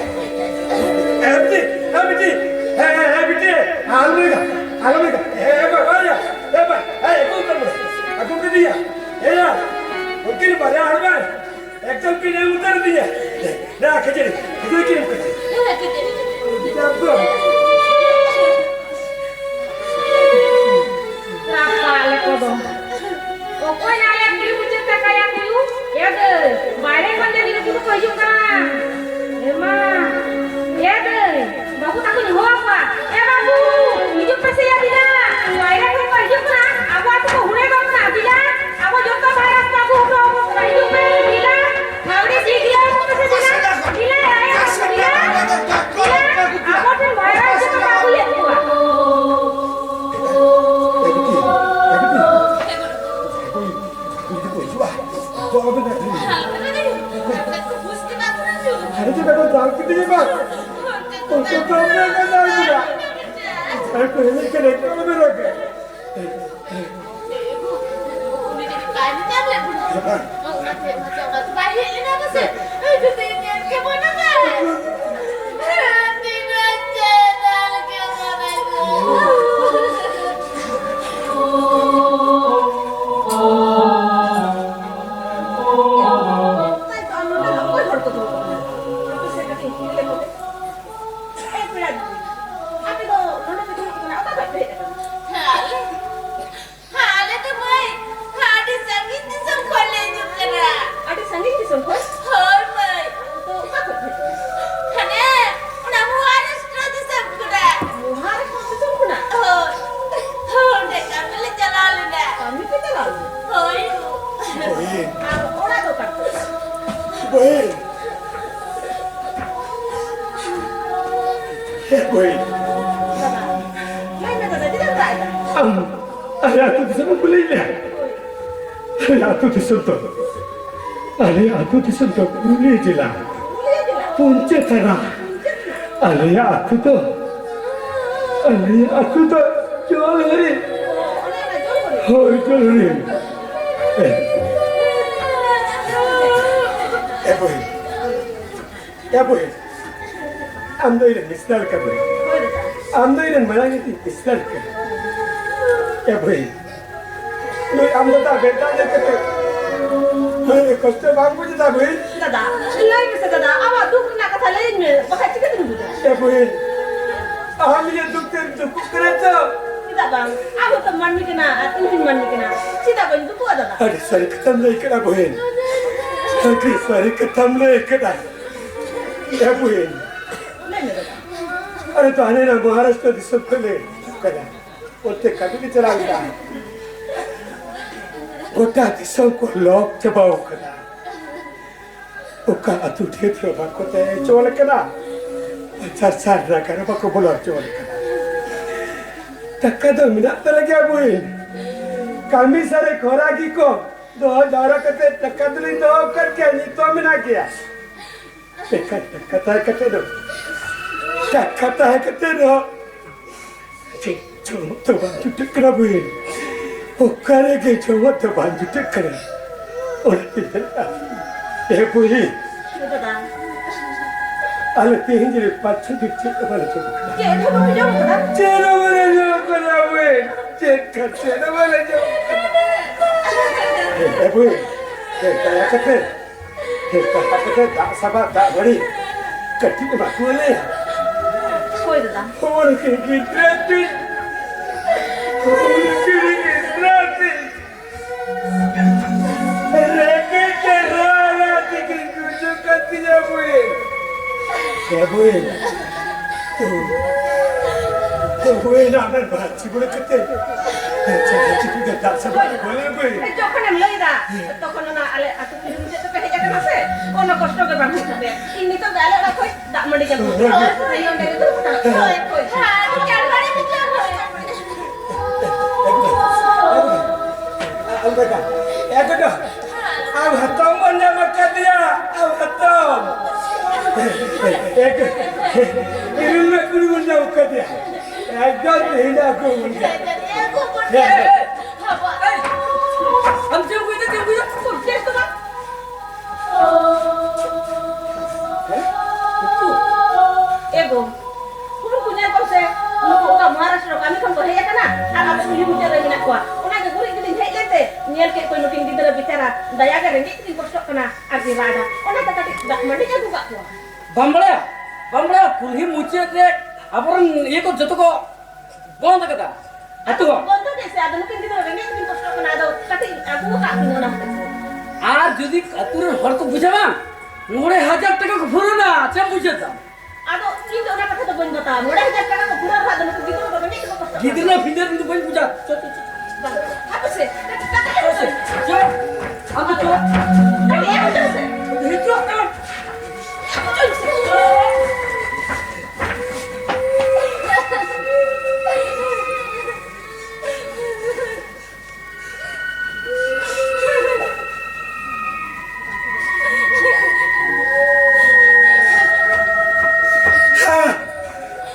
ᱮ ᱵᱤᱴᱤ, ᱮ ᱵᱤᱴᱤ, ᱮ, ᱮ, ᱮ ᱵᱤᱴᱤ, ᱟᱞᱚᱢ ᱞᱟᱹᱭᱫᱟ, ᱟᱞᱚᱢ ᱞᱟᱹᱭᱫᱟ᱾ ᱮ, ᱮ, ᱵᱟᱵᱟ, ᱭᱟ, ᱮ, ᱵᱟ, ᱮ, ᱟᱹᱜᱩ ᱠᱟᱫᱮᱭᱟ, ᱟᱹᱜᱩ ᱠᱟᱫᱮᱭᱟ᱾ ᱮ, ᱭᱟ, ᱩᱱᱠᱤᱱ ᱵᱟᱨᱭᱟ ᱦᱚᱲ ᱢᱟ ᱮᱠᱫᱚᱢ ᱠᱤᱱ ᱮᱢ ᱩᱛᱟᱹᱨ ᱟᱫᱤᱧᱟ᱾ ᱫᱟ, ᱠᱷᱟᱹᱡᱟᱹᱲᱤ, ᱠᱷᱟᱹᱡᱟᱹᱲᱤ ᱠᱤᱱ ᱮᱢ ᱠᱟᱫᱤᱧᱟ᱾ ᱮᱠᱫᱚᱢ᱾ ᱨᱟᱯᱟᱜ ᱞᱮᱠᱚ ᱫᱚ᱾ ᱚᱠᱚᱭ ᱟᱞᱮ ᱠᱩᱞᱦᱤ ᱢᱩᱪᱟᱹᱫ ᱛᱟᱠᱟᱭᱟ ᱠᱩᱭᱩ? ᱮ ᱫᱟᱹᱭ, ᱵᱟᱭᱨᱮ ᱠᱷᱚᱱ ᱡᱟᱹᱱᱤᱡ ᱱᱩᱠᱩ ᱫᱚᱠᱚ ᱦᱤᱡᱩᱜ ᱠᱟᱱ᱾ ᱮ ᱢᱟ, ᱮ ᱫᱟᱹᱭ, ᱵᱟᱹᱵᱩ ᱛᱟᱠᱚᱧ ᱦᱚᱦᱚ ᱟᱠᱚᱣᱟ᱾ ᱮ ᱵᱟᱹᱵᱩ, ᱦᱤᱡᱩᱜ ᱯᱮᱥᱮ ᱭᱟ ᱵᱤᱞᱟ᱾ ᱵᱟᱭᱨᱮ ᱠᱷᱚᱱ ᱠᱚ ᱦᱤᱡᱩᱜ ᱠᱟᱱᱟ, ᱟᱵᱚ ᱟᱹᱛᱩ ᱠᱚ ᱦᱩᱲᱮ ᱜᱚᱫ ᱠᱟᱱᱟ᱾ ᱵᱤᱞᱟ, ᱟᱵᱚ ᱡᱚᱛᱚ ᱵᱷᱟᱭᱨᱟᱥ ᱠᱚ ᱟᱹᱜᱩ ᱦᱚᱴᱚ ᱟᱵᱚᱱ ᱠᱟᱱᱟ᱾ ᱦᱤᱡᱩᱜ ᱯᱮ, ᱵᱤᱞᱟ᱾ ᱦᱟᱣᱲᱤ ᱥᱤᱜᱽᱨᱤᱭᱟᱹ ᱠᱚ ᱯᱮᱥᱮ ᱵᱤᱞᱟ᱾ ᱵᱤᱞᱟ, ᱮ ᱵᱟᱹᱵᱩ, ᱵᱤᱞᱟ᱾ ᱵᱤᱞᱟ, ᱟᱵᱚ ᱴᱷᱮᱱ ᱵᱷᱟᱭᱨᱟᱥ ᱡᱚᱛᱚ ᱠᱚ ᱟᱹᱜᱩᱭᱮᱫ ᱠᱚᱣᱟ᱾ ᱮ ᱵᱤᱴᱤ, ᱮ ᱵᱤᱴᱤ᱾ ᱩᱱᱠᱩ ᱠᱚ ᱦᱤᱡᱩᱜᱼᱟ᱾ ᱛᱚ ᱟᱵᱮᱱ ᱫᱚ ᱟᱹᱠᱷᱨᱤᱧ ᱵᱮᱱ᱾ ᱦᱟᱱᱮ ᱪᱮᱫ ᱠᱚ ᱫᱟᱞ ᱠᱮᱫᱮᱭᱟ ᱵᱟᱝ? ᱩᱱᱠᱩ ᱫᱚ ᱟᱵᱮᱱ ᱠᱚ ᱫᱟᱞ ᱠᱮᱫᱟ᱾ ᱟᱨ ᱠᱚ ᱮᱱᱮᱡ ᱠᱟᱱᱟ, ᱮᱱᱮᱡ ᱠᱟᱱᱟ ᱵᱮᱱ ᱨᱚᱲ ᱠᱟᱱᱟ᱾ ᱩᱱᱤ ᱡᱩᱫᱤ ᱵᱟᱭ ᱧᱮᱧᱟᱢ ᱞᱮᱫ ᱵᱚᱱᱟ, ᱚᱱᱟᱛᱮ, ᱚᱱᱟᱛᱮ, ᱚᱱᱟᱛᱮ ᱵᱟᱭ ᱦᱮᱡ ᱞᱮᱱᱟ ᱯᱟᱥᱮ᱾ ᱡᱩᱫᱤ ᱧᱮᱞ ᱠᱮᱵᱚᱱᱟ ᱵᱟᱭ᱾ ᱛᱤᱱᱟᱹᱜ ᱪᱮᱫ ᱫᱟᱞ ᱠᱮᱵᱚᱱᱟ᱾ ᱟᱯᱮ ᱫᱚ ᱱᱚᱰᱮ ᱯᱮ ᱫᱩᱲᱩᱵ ᱠᱟᱱᱟ, ᱚᱠᱟ ᱠᱷᱚᱱ ᱯᱮ ᱦᱮᱡ ᱟᱠᱟᱱᱟ? ᱟᱞᱮ, ᱟᱞᱮ ᱫᱚ ᱢᱟᱹᱭ, ᱦᱟᱴ ᱟᱹᱛᱩ ᱫᱤᱥᱚᱢ ᱮᱢ ᱠᱩᱞᱤᱭᱮᱫ ᱞᱮᱭᱟ? ᱟᱞᱮ ᱟᱹᱛᱩ ᱫᱤᱥᱚᱢ ᱫᱚ, ᱟᱞᱮ ᱟᱹᱛᱩ ᱫᱤᱥᱚᱢ ᱫᱚ ᱯᱩᱨᱩᱞᱤᱭᱟᱹ ᱡᱮᱞᱟ, ᱯᱚᱧᱪᱚ ᱛᱷᱟᱱᱟ᱾ ᱟᱞᱮᱭᱟᱜ ᱟᱹᱛᱩ ᱫᱚ, ᱟᱞᱮᱭᱟᱜ ᱟᱹᱛᱩ ᱫᱚ ᱡᱚᱞᱦᱚᱨᱤ᱾ ᱦᱳᱭ, ᱡᱚᱞᱦᱚᱨᱤ᱾ ᱮ, ᱮ ᱵᱚᱦᱤᱱ, ᱮ ᱵᱚᱦᱤᱱ, ᱟᱢ ᱫᱚ ᱤᱧ ᱨᱮᱱ ᱢᱤᱥᱨᱟ ᱞᱮᱠᱟ ᱵᱚᱦᱤᱱ᱾ ᱟᱢ ᱫᱚ ᱤᱧ ᱨᱮᱱ ᱢᱟᱭᱟᱝ ᱨᱤᱱᱤᱡ ᱢᱤᱥᱨᱟ ᱞᱮᱠᱟ᱾ ᱮ ᱵᱚᱦᱤᱱ, ᱱᱩᱭ ᱟᱢ ᱫᱟᱫᱟ ᱵᱮᱴᱟ ᱧᱮᱞ ᱠᱟᱛᱮ ᱱᱩᱭ ᱠᱚᱥᱴᱚ ᱵᱟᱢ ᱵᱩᱡᱽ ᱮᱫᱟ ᱵᱚᱦᱤᱱ? ᱫᱟᱫᱟ, ᱞᱟᱹᱭ ᱢᱮᱥᱮ ᱫᱟᱫᱟ, ᱟᱢᱟᱜ ᱫᱩᱠ ᱨᱮᱱᱟᱜ ᱠᱟᱛᱷᱟ ᱞᱟᱹᱭᱟᱹᱧ ᱢᱮ, ᱵᱟᱠᱷᱟᱡ ᱪᱤᱠᱟᱹᱛᱤᱧ ᱵᱩᱡᱟ? ᱮ ᱵᱚᱦᱤᱱ, ᱟᱢ ᱤᱧᱟᱹᱜ ᱫᱩᱠ ᱛᱮᱢ ᱫᱩᱠᱩᱜ ᱠᱟᱱᱟ ᱛᱚ? ᱪᱮᱫᱟᱜ ᱵᱟᱝ? ᱟᱢ ᱦᱚᱸᱛᱚᱢ ᱢᱟᱹᱱᱢᱤ ᱠᱟᱱᱟ ᱟᱨ ᱤᱧ ᱦᱚᱸᱧ ᱢᱟᱹᱱᱢᱤ ᱠᱟᱱᱟ, ᱪᱮᱫᱟᱜ ᱵᱟᱹᱧ ᱫᱩᱠᱩᱜᱼᱟ ᱫᱟᱫᱟ? ᱟᱹᱰᱤ ᱥᱟᱹᱨᱤ ᱠᱟᱛᱷᱟᱢ ᱞᱟᱹᱭ ᱠᱮᱫᱟ ᱵᱚᱦᱤᱱ, ᱟᱹᱰᱤ ᱥᱟᱹᱨᱤ ᱠᱟᱛᱷᱟᱢ ᱞᱟᱹᱭ ᱠᱮᱫᱟ᱾ ᱮ ᱵᱚᱦᱤᱱ, ᱞᱟᱹᱭ ᱢᱮ ᱫᱟᱫᱟ᱾ ᱟᱨᱮ ᱛᱚ ᱦᱟᱱᱮ ᱱᱟ ᱢᱚᱦᱟᱨᱟᱥᱴᱨᱚ ᱫᱤᱥᱚᱢ ᱠᱷᱚᱱ ᱞᱮ ᱦᱤᱡᱩᱜ ᱠᱟᱱᱟ᱾ ᱚᱱᱛᱮ ᱠᱟᱹᱢᱤ ᱞᱮ ᱪᱟᱞᱟᱣ ᱞᱮᱱᱟ᱾ ᱜᱚᱴᱟ ᱫᱤᱥᱚᱢ ᱠᱚ ᱞᱚᱠ ᱪᱟᱵᱟᱣ ᱠᱟᱫᱟ᱾ ᱚᱠᱟ ᱟᱹᱛᱩ ᱴᱷᱮᱱ ᱨᱮ ᱵᱟᱠᱚ ᱛᱟᱦᱮᱸ ᱦᱚᱪᱚ ᱟᱞᱮ ᱠᱟᱱᱟ᱾ ᱪᱟᱨ ᱪᱟᱨ ᱱᱟᱜᱟᱨ ᱨᱮ ᱵᱟᱠᱚ ᱵᱚᱞᱚ ᱦᱚᱪᱚ ᱟᱞᱮ ᱠᱟᱱᱟ᱾ ᱴᱟᱠᱟ ᱫᱚ ᱢᱮᱱᱟᱜ ᱛᱟᱞᱮ ᱜᱮᱭᱟ ᱵᱚᱦᱤᱱ᱾ ᱠᱟᱹᱢᱤ ᱥᱟᱨᱮ ᱠᱷᱚᱨᱟ ᱜᱮᱠᱚ ᱫᱚᱦᱚ ᱡᱟᱣᱨᱟ ᱠᱟᱛᱮ ᱴᱟᱠᱟ ᱫᱚᱞᱤᱧ ᱫᱚᱦᱚ ᱟᱠᱟᱫ ᱜᱮᱭᱟ, ᱱᱤᱛ ᱦᱚᱸ ᱢᱮᱱᱟᱜ ᱜᱮᱭᱟ᱾ ᱢᱮᱱᱠᱷᱟᱱ ᱴᱟᱠᱟ ᱛᱟᱦᱮᱸ ᱠᱟᱛᱮ ᱫᱚ, ᱴᱟᱠᱟ ᱛᱟᱦᱮᱸ ᱠᱟᱛᱮ ᱫᱚ ᱪᱮᱫ ᱡᱚᱢᱟᱜ ᱫᱚ ᱵᱟᱝ ᱡᱩᱴᱟᱹᱜ ᱠᱟᱱᱟ ᱵᱚᱦᱤᱱ᱾ ᱚᱠᱟ ᱨᱮᱜᱮ ᱡᱚᱢᱟᱜ ᱫᱚ ᱵᱟᱝ ᱡᱩᱴᱟᱹᱜ ᱠᱟᱱᱟ᱾ ᱚᱱᱟᱛᱮ ᱢᱮᱱᱫᱟ, ᱮ ᱵᱚᱦᱤᱱ, ᱫᱟᱫᱟ᱾ ᱟᱞᱮ ᱛᱮᱦᱮᱧ ᱨᱮ ᱯᱟᱸᱪ ᱪᱷᱚ ᱫᱤᱱ ᱪᱮᱫ ᱦᱚᱸ ᱵᱟᱞᱮ ᱡᱚᱢ ᱠᱟᱫᱟ᱾ ᱪᱮᱫ ᱦᱚᱸ ᱵᱟᱯᱮ ᱡᱚᱢ ᱠᱟᱫᱟ? ᱪᱮᱫ ᱦᱚᱸ ᱵᱟᱞᱮ ᱡᱚᱢ ᱠᱟᱫᱟ ᱵᱚᱦᱤᱱ, ᱪᱮᱫ ᱠᱷᱟᱱ ᱪᱮᱫ ᱦᱚᱸ ᱵᱟᱞᱮ ᱡᱚᱢ ᱠᱟᱫᱟ᱾ ᱮ ᱵᱚᱦᱤᱱ, ᱮ ᱫᱟᱭᱟ ᱠᱟᱛᱮ ᱦᱮᱸ, ᱠᱟᱛᱷᱟ ᱠᱟᱛᱮ ᱫᱟᱜ ᱥᱟᱵᱟ, ᱫᱟᱜ ᱢᱟᱹᱲᱤ ᱠᱟᱹᱴᱤᱡ ᱮᱢ ᱟᱹᱜᱩ ᱟᱞᱮᱭᱟ᱾ ᱦᱳᱭ ᱫᱟᱫᱟ᱾ ᱦᱚᱲ ᱠᱤᱱ ᱜᱤᱫᱽᱨᱟᱹ ᱠᱤᱱ, ᱦᱚᱲ ᱠᱤᱱ ᱜᱤᱫᱽᱨᱟᱹ ᱠᱤᱱ᱾ ᱨᱮᱸᱜᱮᱡ ᱛᱮ ᱨᱟᱨᱟ ᱛᱮᱠᱤᱱ ᱜᱩᱡᱩᱜ ᱠᱟᱱ ᱛᱤᱧᱟ ᱵᱚᱦᱤᱱ᱾ ᱦᱮᱸ ᱵᱚᱦᱤᱱ᱾ ᱛᱚ, ᱛᱚ ᱵᱚᱦᱤᱱ, ᱟᱢᱮᱢ ᱵᱟᱲᱟᱭ ᱪᱤᱵᱲᱟᱹ ᱠᱟᱛᱮ᱾ ᱪᱤᱵᱲᱟᱹ ᱠᱟᱛᱮ ᱫᱟᱜ ᱥᱟᱵᱟ ᱵᱚᱞᱮ ᱵᱚᱦᱤᱱ᱾ ᱡᱚᱠᱷᱚᱱᱮᱢ ᱞᱟᱹᱭ ᱫᱟ, ᱛᱚᱠᱷᱚᱱ ᱚᱱᱟ ᱟᱞᱮ ᱟᱹᱛᱩ ᱠᱩᱞᱦᱤ ᱢᱩᱪᱟᱹᱫ ᱛᱮᱯᱮ ᱦᱮᱡ ᱟᱠᱟᱱᱟ ᱥᱮ, ᱠᱳᱱᱳ ᱠᱚᱥᱴᱚ ᱜᱮ ᱵᱟᱝ ᱦᱩᱭᱩᱜ ᱛᱟᱯᱮᱭᱟ᱾ ᱤᱧ ᱱᱤᱛᱚᱜ ᱜᱮ ᱟᱞᱮ ᱚᱲᱟᱜ ᱠᱷᱚᱡ ᱫᱟᱜ ᱢᱟᱹᱰᱤ ᱡᱚᱢ ᱦᱳᱭ, ᱦᱳᱭ᱾ ᱦᱳᱭ, ᱦᱳᱭ᱾ ᱦᱮᱸ, ᱦᱮᱸ᱾ ᱟᱢ ᱪᱮᱫ ᱮᱢ ᱵᱩᱡᱽᱫᱟ, ᱪᱮᱫ ᱮᱢ ᱵᱩᱡᱽᱫᱟ? ᱪᱮᱫ ᱦᱚᱸ ᱵᱟᱝ᱾ ᱮ ᱜᱳ, ᱩᱱᱠᱩ ᱧᱮᱞ ᱠᱚᱢ ᱥᱮ, ᱩᱱᱠᱩ ᱚᱠᱟ ᱢᱚᱦᱟᱨᱟᱥᱴᱨᱚ ᱠᱟᱹᱢᱤ ᱠᱷᱚᱱ ᱠᱚ ᱦᱮᱡ ᱟᱠᱟᱱᱟ ᱟᱨ ᱟᱵᱚ ᱠᱩᱞᱦᱤ ᱢᱩᱪᱟᱹᱫ ᱨᱮ ᱢᱮᱱᱟᱜ ᱠᱚᱣᱟ᱾ ᱚᱱᱟ ᱜᱮ ᱜᱩᱨᱤᱡ ᱜᱤᱰᱤᱧ ᱦᱮᱡ ᱞᱮᱱᱛᱮ ᱧᱮᱞ ᱠᱮᱫ ᱠᱚᱣᱟᱧ ᱱᱩᱠᱤᱱ ᱜᱤᱫᱽᱨᱟᱹ ᱵᱮᱪᱟᱨᱟ, ᱫᱟᱭᱟ ᱜᱮ ᱨᱮᱸᱜᱮᱡ ᱛᱮᱠᱤᱱ ᱠᱚᱥᱴᱚᱜ ᱠᱟᱱᱟ ᱟᱨ ᱠᱤᱱ ᱨᱟᱜ ᱮᱫᱟ᱾ ᱚᱱᱟᱛᱮ ᱠᱟᱹᱴᱤᱡ ᱫᱟᱜ ᱢᱟᱹᱰᱤᱧ ᱟᱹᱜᱩ ᱠᱟᱜ ᱠᱚᱣᱟ᱾ ᱵᱟᱢ ᱵᱟᱲᱟᱭᱟ, ᱵᱟᱢ ᱵᱟᱲᱟᱭᱟ, ᱠᱩᱞᱦᱤ ᱢᱩᱪᱟᱹᱫ ᱨᱮ ᱟᱵᱚᱨᱮᱱ ᱤᱭᱟᱹ ᱠᱚ ᱡᱚᱛᱚ ᱠᱚ ᱵᱚᱱᱫ ᱟᱠᱟᱫᱟ᱾ ᱟᱹᱛᱩ ᱦᱚᱲ᱾ ᱵᱚᱱᱫᱚ ᱜᱮ ᱥᱮ, ᱟᱫᱚ ᱱᱩᱠᱤᱱ ᱜᱤᱫᱽᱨᱟᱹ ᱨᱮᱸᱜᱮᱡ ᱛᱮᱠᱤᱱ ᱠᱚᱥᱴᱚᱜ ᱠᱟᱱᱟ, ᱟᱫᱚ ᱠᱟᱹᱴᱤᱡ ᱟᱹᱜᱩ ᱟᱠᱟᱫ ᱠᱤᱱ ᱚᱱᱟ ᱦᱚᱛᱮᱡ ᱛᱮ᱾ ᱟᱨ ᱡᱩᱫᱤ ᱟᱹᱛᱩ ᱨᱮᱱ ᱦᱚᱲ ᱠᱚ ᱵᱩᱡᱷᱟᱹᱣᱟ, ᱢᱚᱬᱮ ᱦᱟᱡᱟᱨ ᱴᱟᱠᱟ ᱠᱚ ᱯᱷᱩᱨᱩᱱᱟ, ᱪᱮᱫ ᱮᱢ ᱵᱩᱡᱷᱟᱹᱣ ᱫᱟ? ᱟᱫᱚ ᱤᱧ ᱫᱚ ᱚᱱᱟ ᱠᱟᱛᱷᱟ ᱫᱚ ᱵᱟᱹᱧ ᱵᱟᱛᱟᱣᱟ, ᱢᱚᱬᱮ ᱦᱟᱡᱟᱨ ᱴᱟᱠᱟ ᱠᱚ ᱯᱷᱩᱨᱟᱹᱣ ᱨᱮᱦᱚᱸ ᱟᱫᱚ ᱱᱩᱠᱩ ᱜᱤᱫᱽᱨᱟᱹ ᱫᱚ ᱨᱮᱸᱜᱮᱡ ᱛᱮᱠᱚ ᱠᱚᱥᱴᱚᱜ ᱠᱟᱱᱟ᱾ ᱜᱤᱫᱽᱨᱟᱹ ᱯᱤᱫᱽᱨᱟᱹ ᱤᱧ ᱫᱚ ᱵᱟᱹᱧ ᱵᱩᱡᱟ᱾ ᱪᱚ, ᱪᱚ, ᱪᱚ᱾ ᱵᱟᱝ, ᱦᱟᱯᱮ ᱥᱮ, ᱠᱟᱹᱴᱤᱡ ᱠᱟᱛᱷᱟ ᱦᱟᱯᱮ ᱥᱮ, ᱪᱚ᱾ ᱟᱢ ᱫᱚ ᱪᱚ᱾ ᱠᱟᱹᱴᱤᱡ ᱦᱟᱯᱮ ᱥᱮ᱾ ᱦᱤᱡᱩᱜ ᱠᱟᱱᱟ᱾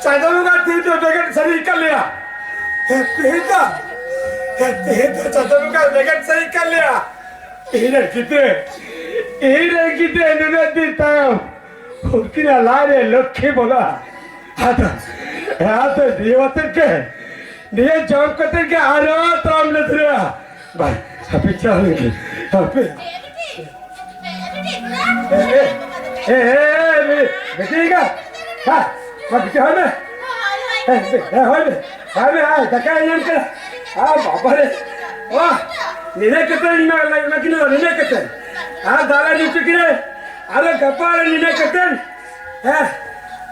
ᱪᱟᱸᱫᱳ ᱵᱚᱸᱜᱟ ᱛᱤᱦᱤᱧ ᱫᱚ ᱵᱮᱸᱜᱮᱫ ᱥᱟᱹᱨᱤ ᱠᱟᱫ ᱞᱮᱭᱟ᱾ ᱛᱤᱦᱤᱧ ᱫᱚ, ᱛᱤᱦᱤᱧ ᱫᱚ ᱪᱟᱸᱫᱳ ᱵᱚᱸᱜᱟ ᱵᱮᱸᱜᱮᱫ ᱥᱟᱹᱨᱤ ᱠᱟᱫ ᱞᱮᱭᱟ᱾ ᱤᱧ ᱨᱮᱱ ᱜᱤᱫᱽᱨᱟᱹ, ᱤᱧ ᱨᱮᱱ ᱜᱤᱫᱽᱨᱟᱹ ᱱᱩᱱᱟᱹᱜ ᱫᱤᱱ ᱛᱟᱭᱚᱢ ᱩᱱᱠᱤᱱᱟᱜ ᱞᱟᱡ ᱨᱮ ᱞᱚᱠᱠᱷᱤ ᱵᱚᱞᱚᱜᱼᱟ᱾ ᱟᱫᱚ, ᱟᱫᱚ ᱱᱤᱭᱟᱹ ᱟᱛᱮᱫ ᱜᱮ, ᱱᱤᱭᱟᱹ ᱡᱚᱢ ᱠᱟᱛᱮᱫ ᱜᱮ ᱟᱨᱚ ᱛᱟᱲᱟᱢ ᱞᱮ ᱫᱷᱩᱨᱟᱹᱜᱼᱟ᱾ ᱵᱟᱭ, ᱦᱟᱯᱮ ᱪᱟᱞᱟᱣ ᱞᱮᱱ ᱜᱮ, ᱦᱟᱯᱮ᱾ ᱮ, ᱮ, ᱮ, ᱮ, ᱵᱤᱴᱤ ᱮᱸᱜᱟ, ᱦᱟ, ᱢᱟ ᱵᱤᱴᱤ ᱦᱚᱭ ᱢᱮ᱾ ᱮ, ᱮ, ᱦᱚᱭ ᱢᱮ, ᱦᱚᱭ ᱢᱮ, ᱟᱭ, ᱫᱟᱠᱟᱭ ᱧᱟᱢ ᱠᱮᱫᱟ᱾ ᱟ, ᱵᱟᱵᱟ ᱨᱮ, ᱣᱟ, ᱱᱤᱱᱟᱹ ᱠᱟᱛᱮ ᱤᱧ ᱢᱟ, ᱚᱱᱟ ᱠᱤᱱ ᱱᱤᱱᱟᱹ ᱠᱟᱛᱮ᱾ ᱟᱨ ᱫᱟᱜ ᱞᱮ ᱧᱩ ᱦᱚᱪᱚ ᱠᱤᱱᱟᱹ, ᱟᱨᱚ ᱜᱟᱯᱟ ᱨᱮ ᱱᱤᱱᱟᱹ ᱠᱟᱛᱮ᱾ ᱦᱮᱸ,